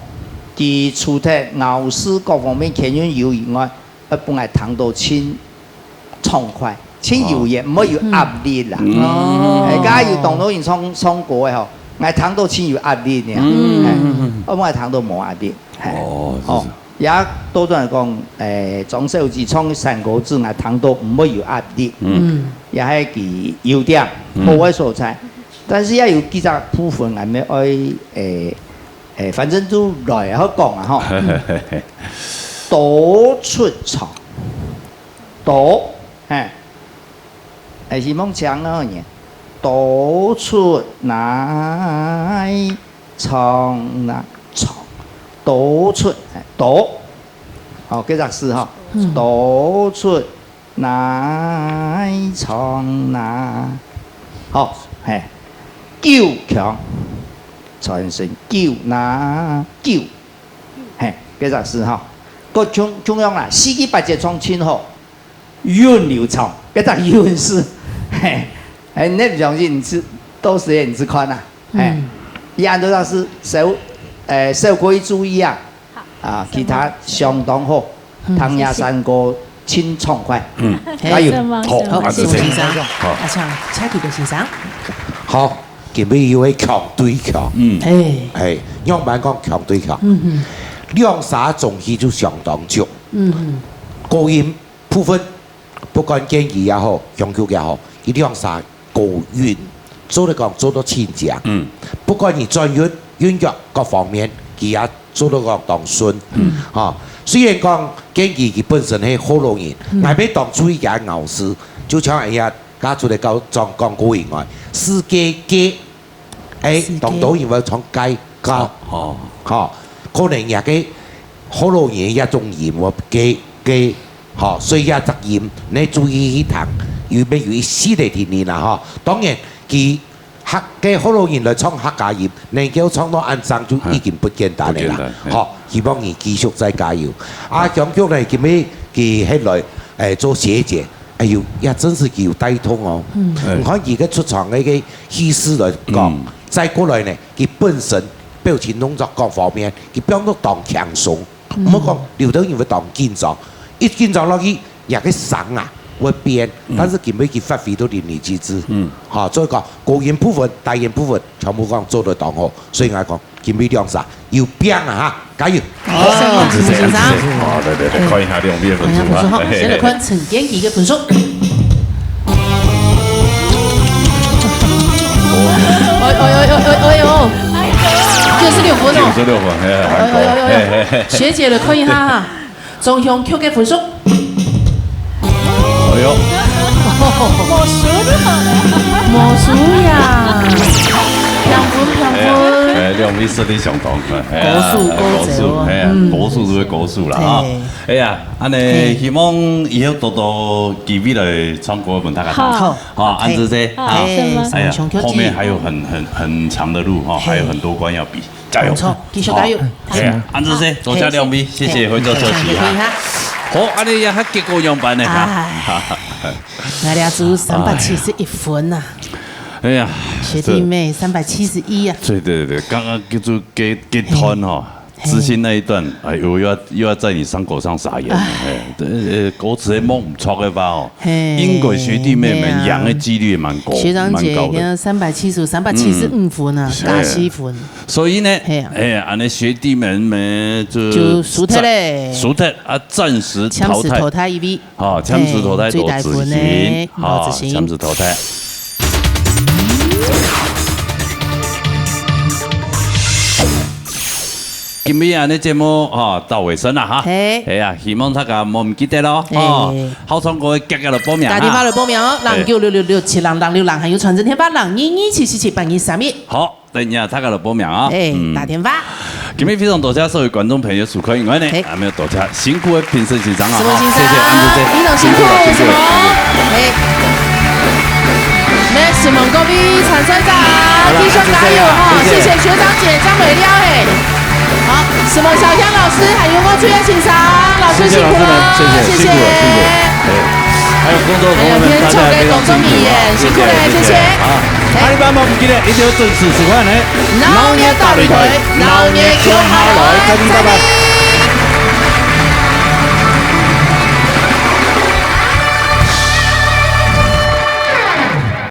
佢除忒咬字各方面牽韻有以外， 愛分𠊎聽到盡暢快，盡有緣，哦。毋會有壓力啦。嗯。哦。誒，假如有當多人唱，唱歌个吼，𠊎聽到盡有壓力呢。嗯。誒，愛分𠊎聽到無壓力。嘿。哦，哦，是。也倒轉來講，誒，張小姐唱个山歌子，𠊎聽到毋會有壓力。嗯。也係佢優點，嗯。好个所在。但是也有幾隻部分，𠊎乜愛，誒， 誒，反正就來好講啊，吼。多出場，多，嘿，誒，希望請啊，多出來唱啊，唱，多出，誒，多，哦，這隻字吼，嗯。多出 來唱啊。好，嘿，九腔，傳承九啊，九，嘿，這隻字吼，各種，種樣啦，四句八節唱盡好，韻流暢，這隻韻字，嘿，嘿，你毋相信，你試，到時你試看啊。 嘿，嗯。佢恁多老師，小，誒，小可以注意啊。好。啊，其他相當好，嗯，聽這山歌盡暢快。謝謝。嗯。加油。好，好，阿志先生。好。阿昌，蔡啟德先生。好，今日又係腔對腔。嗯。哎。哎，仰般講腔對腔？嗯哼。兩儕中戲就相當足。嗯哼。高音 部分，不管建騏也好，香菊也好，佢兩儕高韻，做得講做到盡強。嗯。不管佢轉韻、韻腳各方面，佢也做得講當順。嗯。吼，雖然講建騏佢本身係學老人，嗯。𠊎乜當注意佢个咬字，就像𠊎也加出來教，講，講過以外，四個個欸，時間。當多人會唱該歌，哦。吼，可能若个學老人這種音樂，該，該，吼，所以這隻音，你注意去聽，有無有一息仔定定啦，吼。當然，佢客，該學老人來唱客家音，能夠唱到恁正就已經不簡單了啦。嗯，不簡單，嘿。吼，希望你繼續再加油。啊，香菊呢，今日佢後來，欸，做學姐， 哎喲，也真是有帶動哦。嗯。哎。你看佢个出場个，个氣勢來講，嗯。再過來呢，佢本身表情動作各方面，佢表現到當輕鬆。嗯。毋好講，有兜人會當緊張，一緊張落去，若个聲啊會變，嗯。但是今日佢發揮到淋漓盡致。嗯。吼，所以講，高音部分、低音部分，全部講做得當好。所以𠊎講， 今日兩儕有拚啊哈，加油！好，謝謝先生。好，來，來，來，看一下兩位个分數啊。哎呀，分數哈，嘿，嘿，先來看陳建奇个分數。哎，哎，哎，哎，哎喲，九十六分哦。九十六分，嘿，還高。哎，哎，哎，哎，嘿，嘿，嘿。學姐來看一下哈。 鍾香菊个分數。哎喲。無輸了。無輸呀。平分，平分。哎，哎，兩位實力相當，哎，高手，哎，高手，高手啊。哎，嗯。高手就係高手啦，哈。嘿。哎呀，恁呢，嘿。希望以後多多機會來唱歌分大家聽。好。好，恁仔細，好，啊，嘿，哎呀，鍾香菊姐。後面還有很，很，很長的路，哈，嘿。還有很多關要比。 加油！無錯，繼續加油。好，哎呀，恁仔細，多謝兩位，謝謝惠州社區哈。好，恁呢也還結果樣般呢哈。哎。𠊎倈仔就三百七十一分啊。哎呀，學弟妹三百七十一啊。對，對，對，剛剛叫做給，給團哈，嘿。知心那一段，哎喲，又要，又要在你傷口上撒鹽了，哎。哎，這，呃，歌詞也摸不出來吧哦。 嘿，應該學弟妹們贏的機率也蠻高，嘿啊。學長姐，蠻高的。你看三百七十，三百七十五分啊，嗯。加四分。所以呢，嘿啊。哎，恁呢學弟妹們就就輸忒咧。輸忒啊，暫時淘汰。暫時淘汰一位。好，暫時淘汰到知心。嘿，最大分的，好，好，知心。暫時淘汰。 今日恁呢節目，哈，到尾聲啦，哈。嘿。哎呀，希望大家莫毋記得咯，哈。嘿。好唱歌个，遽遽來報名啊。打電話來報名哦，嘿。零九六六六七零零六零，還有傳真電話零二二七四七八二三一。好，等一下大家來報名啊。嘿，嗯。打電話。今日非常多謝所有觀眾朋友收看以外呢，嘿。還有多謝辛苦个評審先生啊，哈。師傅先生，謝謝，恁仔細。非常辛苦，辛苦了，辛苦了，辛苦了。嘿。 來，希望各位參賽者繼續加油哈！謝謝學長姐，真會尞嘿。好，希望小香老師還有我最愛欣賞，老師辛苦了，謝謝老師們，謝謝，辛苦了，辛苦了。哎，還有工作同仁們，大家非常辛苦啊，辛苦了，謝謝，謝謝。啊，下禮拜嘛，我們記得一定要準時收看呢。鬧熱大擂台，鬧熱共下來，再見，拜拜。